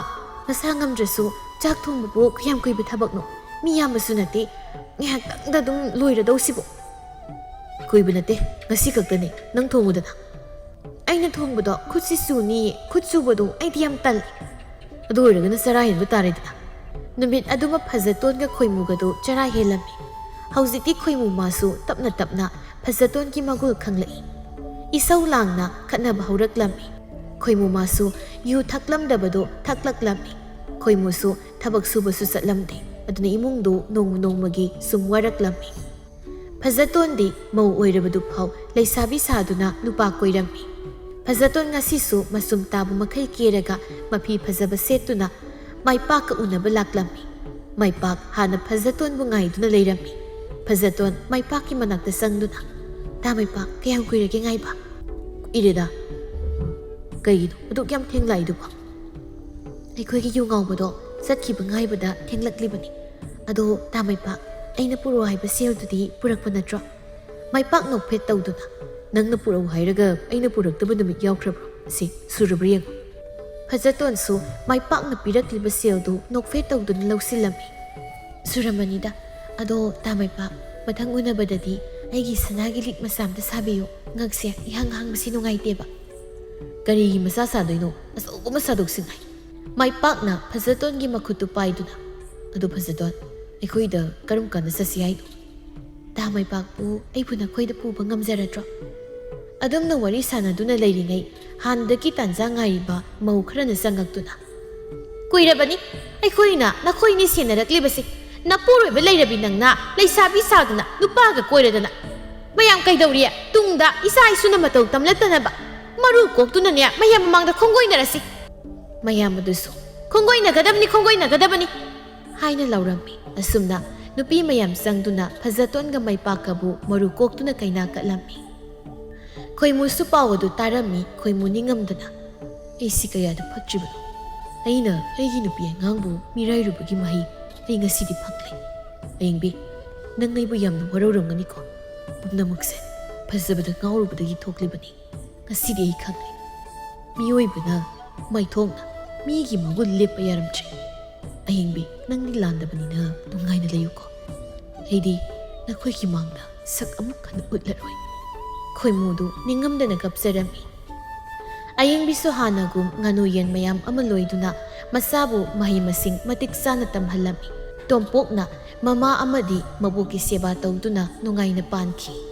ꯅꯁꯥ ꯉꯝꯗ꯭ꯔꯁꯨ ꯆꯥꯛ ꯊꯣꯡꯕꯕꯨ ꯀꯌꯥꯝ ꯀꯨꯏꯕ ꯊꯕꯛꯅꯣ? ꯃꯤ ꯌꯥꯝꯕꯁꯨ ꯅꯠꯇꯦ, ꯉꯥꯏꯍꯥꯛꯇꯪꯗ ꯑꯗꯨꯝ ꯂꯣꯏꯔꯗꯧꯁꯤꯕꯨ꯫" "ꯀꯨꯏꯕ ꯅꯠꯇꯦ, ꯉꯁꯤ ꯈꯛꯇꯅꯤ, ꯅꯪ ꯊꯣꯡꯉꯨꯗꯅ꯫" "ꯑꯩꯅ ꯊꯣꯡꯕꯗꯣ ꯈꯨꯠꯁꯤ ꯆꯨꯅꯤꯌꯦ, ꯈꯨꯠ ꯆꯨꯕꯗꯣ ꯑꯩꯗꯤ ꯌꯥꯝ ꯇꯜꯂꯤ꯫" "ꯑꯗꯨ ꯑꯣꯏꯔꯒꯅ ꯆꯔꯥ ꯍꯦꯟꯕ ꯇꯥꯔꯦꯗꯅ꯫" ꯅꯨꯃꯤꯠ ꯑꯗꯨꯃ ꯐꯖꯇꯣꯟꯒ ꯈꯣꯏꯃꯨꯒꯗꯨ ꯆꯔꯥ ꯍꯦꯜꯂꯝꯃꯤ꯫ ꯍꯧꯖꯤꯛꯇꯤ ꯈꯣꯏꯃꯨ ꯃꯥꯁꯨ ꯇꯞꯅ ꯇꯞꯅ ꯐꯖꯇꯣꯟꯒꯤ ꯃꯒꯨꯜ ꯈꯪꯂꯛꯏ꯫ ꯏꯁꯧ ꯂꯥꯡꯅ ꯈꯠꯅꯕ ꯍꯧꯔꯛꯂꯝꯃꯤ꯫ ꯈꯣꯏꯃꯨ ꯃꯥꯁꯨ ꯌꯨ ꯊꯛꯂꯝꯗꯕꯗꯨ ꯊꯛꯂꯛꯂꯝꯃꯤ꯫ ꯈꯣꯏꯃꯨꯁꯨ ꯊꯕꯛ ꯁꯨꯕꯁꯨ ꯆꯠꯂꯝꯗꯦ꯫ ꯑꯗꯨꯅ ꯏꯃꯨꯡꯗꯨ ꯅꯣꯡꯃ ꯅꯣꯡꯃꯒꯤ ꯁꯨꯝ ꯋꯥꯔꯛꯂꯝꯃꯤ꯫ ꯐꯖꯇꯣꯟꯗꯤ ꯃꯧ ꯑꯣꯏꯔꯕꯗꯨ ꯐꯥꯎ ꯂꯩꯁꯥꯕꯤ ꯁꯥꯗꯨꯅ ꯅꯨꯄꯥ ꯀꯣꯏꯔꯝꯃꯤ꯫ ꯐꯖꯇꯣꯟ ꯉꯁꯤꯁꯨ ꯃꯆꯨꯝ ꯇꯥꯕ ꯃꯈꯩ ꯀꯦꯔꯒ ꯃꯐꯤ ꯐꯖꯕ ꯁꯦꯠꯇꯨꯅ ꯃꯥꯏꯄꯥꯛꯀ ꯎꯅꯕ ꯂꯥꯛꯂꯝꯃꯤ꯫ ꯃꯥꯏꯄꯥꯛ ꯍꯥꯟꯅ ꯐꯖꯇꯣꯟꯕꯨ ꯉꯥꯏꯗꯨꯅ ꯂꯩꯔꯝꯃꯤ꯫ ꯐꯖꯇꯣꯟ ꯃꯥꯏꯄꯥꯛꯀꯤ ꯃꯅꯥꯛꯇ ꯆꯪꯗꯨꯅ, "ꯇꯥ ꯃꯥꯏꯄꯥꯛ, ꯀꯌꯥꯝ ꯀꯨꯏꯔꯒꯦ ꯉꯥꯏꯕ?" "ꯀꯨꯏꯔꯦꯗ꯫" "ꯀꯩꯒꯤꯅꯣ ꯑꯗꯨꯛ ꯌꯥꯝ ꯊꯦꯡꯂꯥꯛꯏꯗꯨꯕꯣ?" "ꯑꯩꯈꯣꯏꯒꯤ ꯌꯨ ꯉꯥꯎꯕꯗꯣ ꯆꯠꯈꯤꯕ ꯉꯥꯏꯕꯗ ꯊꯦꯡꯂꯛꯂꯤꯕꯅꯤ꯫ ꯑꯗꯣ ꯇꯥ ꯃꯥꯏꯄꯥꯛ, ꯑꯩꯅ ꯄꯨꯔꯛꯑꯣ ꯍꯥꯏꯕ ꯁꯦꯜꯗꯨꯗꯤ ꯄꯨꯔꯛꯄ ꯅꯠꯇ꯭ꯔꯣ?" ꯃꯥꯏꯄꯥꯛ ꯅꯣꯛꯐꯦꯠ ꯇꯧꯗꯨꯅ, "ꯅꯪꯅ ꯄꯨꯔꯛꯎ ꯍꯥꯏꯔꯒ ꯑꯩꯅ ꯄꯨꯔꯛꯇꯕ ꯅꯨꯃꯤꯠ ꯌꯥꯎꯈ꯭ꯔꯕ꯭ꯔꯣ? ꯁꯤ ꯁꯨꯔꯕ꯭ꯔꯥ ꯌꯦꯡꯉꯨ꯫" ꯐꯖꯇꯣꯟꯁꯨ ꯃꯥꯏꯄꯥꯛꯅ ꯄꯤꯔꯛꯂꯤꯕ ꯁꯦꯜꯗꯨ ꯅꯣꯛꯐꯦꯠ ꯇꯧꯗꯨꯅ ꯂꯧꯁꯤꯜꯂꯝꯃꯤ꯫ "ꯁꯨꯔꯝꯃꯅꯤꯗ꯫ ꯑꯗꯣ ꯇꯥ ꯃꯥꯏꯄꯥꯛ, ꯃꯊꯪ ꯎꯅꯕꯗꯗꯤ ꯑꯩꯒꯤ ꯁꯅꯥꯒꯤ ꯂꯤꯛ ꯃꯆꯥ ꯑꯝꯇ ꯁꯥꯕꯤꯌꯨ꯫ ꯉꯛꯁꯦ ꯏꯍꯥꯡ ꯍꯥꯡꯕꯁꯤ ꯅꯨꯡꯉꯥꯏꯇꯦꯕ꯫" "ꯀꯔꯤꯒꯤ ꯃꯆꯥ ꯁꯥꯗꯣꯏꯅꯣ? ꯑꯆꯧꯕ ꯑꯃ ꯁꯥꯗꯣꯛꯁꯤꯉꯥꯏ꯫" ꯃꯥꯏꯄꯥꯛꯅ ꯐꯖꯇꯣꯟꯒꯤ ꯃꯈꯨꯠꯇꯨ ꯄꯥꯏꯗꯨꯅ, "ꯑꯗꯨ ꯐꯖꯇꯣꯟ, ꯑꯩꯈꯣꯏꯗ ꯀꯔꯝ ꯀꯥꯟꯗ ꯆꯠꯁꯤ ꯍꯥꯏꯅꯣ?" "ꯇꯥ ꯃꯥꯏꯄꯥꯛꯄꯨ ꯑꯩꯕꯨ ꯅꯈꯣꯏꯗ ꯄꯨꯕ ꯉꯝꯖꯔꯗ꯭ꯔꯣ?" ꯑꯗꯨꯝꯅ ꯋꯥꯔꯤ ꯁꯥꯟꯅꯗꯨꯅ ꯂꯩꯔꯤꯉꯩ, ꯍꯥꯟꯅꯗꯒꯤ ꯇꯥꯟꯖꯥ ꯉꯥꯏꯔꯤꯕ ꯃꯧ ꯈꯔꯅ ꯆꯪꯉꯛꯇꯨꯅ, "ꯀꯨꯏꯔꯕꯅꯤ ꯑꯩꯈꯣꯏꯅ ꯅꯈꯣꯏꯅꯤ ꯁꯦꯟꯅꯔꯛꯂꯤꯕꯁꯤ꯫ ꯅꯄꯨꯔꯣꯏꯕ ꯂꯩꯔꯕꯤ ꯅꯪꯅ ꯂꯩꯁꯥꯕꯤ ꯁꯥꯗꯅ ꯅꯨꯄꯥꯒ ꯀꯣꯏꯔꯗꯅ꯫ ꯃꯌꯥꯝ ꯀꯩꯗꯧꯔꯤ? ꯇꯨꯡꯗ ꯏꯆꯥ ꯏꯁꯨꯅ ꯃꯇꯧ ꯇꯝꯂꯛꯇꯅꯕ ꯃꯔꯨ ꯀꯣꯛꯇꯨꯅꯅꯦ ꯃꯌꯥꯝ ꯃꯃꯥꯡꯗ ꯈꯣꯡꯒꯣꯏꯅꯔꯁꯤ꯫" ꯃꯌꯥꯝ ꯑꯗꯨꯁꯨ, "ꯈꯣꯡꯒꯣꯏꯅꯒꯗꯕꯅꯤ, ꯈꯣꯡꯒꯣꯏꯅꯒꯗꯕꯅꯤ!" ꯍꯥꯏꯅ ꯂꯥꯎꯔꯝꯃꯤ꯫ ꯑꯁꯨꯝꯅ ꯅꯨꯄꯤ ꯃꯌꯥꯝ ꯆꯪꯗꯨꯅ ꯐꯖꯇꯣꯟꯒ ꯃꯥꯏꯄꯥꯛꯀꯕꯨ ꯃꯔꯨ ꯀꯣꯛꯇꯨꯅ ꯀꯩꯅꯥ ꯀꯠꯂꯝꯃꯤ꯫ ꯈꯣꯏꯃꯨꯁꯨ ꯄꯥꯎ ꯑꯗꯨ ꯇꯥꯔꯝꯃꯤ꯫ ꯈꯣꯏꯃꯨ ꯅꯤꯡꯉꯝꯗꯅ, "ꯑꯩꯁꯤ ꯀꯌꯥꯗ ꯐꯠꯇ꯭ꯔꯤꯕꯅꯣ! ꯑꯩꯅ ꯑꯩꯒꯤ ꯅꯨꯄꯤ ꯑꯉꯥꯡꯕꯨ ꯃꯤꯔꯥꯏꯔꯨꯕꯒꯤ ꯃꯍꯩ ꯑꯩ ꯉꯁꯤꯗꯤ ꯐꯪꯂꯦ꯫ ꯑꯌꯦꯡꯕꯤ, ꯅꯪ ꯑꯩꯕꯨ ꯌꯥꯝꯅ ꯋꯥꯔꯧꯔꯝꯒꯅꯤꯀꯣ꯫ ꯄꯨꯝꯅꯃꯛꯁꯦ ꯐꯖꯕꯗ ꯉꯥꯎꯔꯨꯕꯗꯒꯤ ꯊꯣꯛꯂꯤꯕꯅꯤ꯫ ꯉꯁꯤꯗꯤ ꯑꯩ ꯈꯪꯂꯦ꯫ ꯃꯤꯑꯣꯏꯕꯅ ꯃꯥꯏꯊꯣꯡꯅ ꯃꯤꯒꯤ ꯃꯒꯨꯟ ꯂꯦꯞꯄ ꯌꯥꯔꯝꯗ꯭ꯔꯦ꯫ ꯑꯌꯦꯡꯕꯤ, ꯅꯪꯗꯤ ꯂꯥꯟꯗꯕꯅꯤꯅ ꯅꯨꯡꯉꯥꯏꯅ ꯂꯩꯌꯨꯀꯣ꯫ ꯑꯩꯗꯤ ꯅꯈꯣꯏꯒꯤ ꯃꯥꯡꯗ ꯁꯛ ꯑꯃꯨꯛ ꯍꯟꯅ ꯎꯠꯂꯔꯣꯏ꯫" ꯈꯣꯏꯃꯨꯗꯨ ꯅꯤꯡꯉꯝꯗꯅ ꯀꯞꯆꯔꯝꯃꯤ꯫ ꯑꯌꯦꯡꯕꯤꯁꯨ ꯍꯥꯟꯅꯒꯨꯝ ꯉꯥꯅꯨ ꯌꯦꯟ ꯃꯌꯥꯝ ꯑꯃ ꯂꯣꯏꯗꯨꯅ ꯃꯆꯥꯕꯨ ꯃꯍꯩ ꯃꯁꯤꯡ ꯃꯇꯤꯛ ꯆꯥꯅ ꯇꯝꯍꯜꯂꯝꯃꯤ꯫ ꯇꯣꯝꯄꯣꯛꯅ ꯃꯃꯥ ꯑꯃꯗꯤ ꯃꯕꯣꯛꯀꯤ ꯁꯦꯕꯥ ꯇꯧꯗꯨꯅ ꯅꯨꯡꯉꯥꯏꯅ ꯄꯥꯟꯈꯤ꯫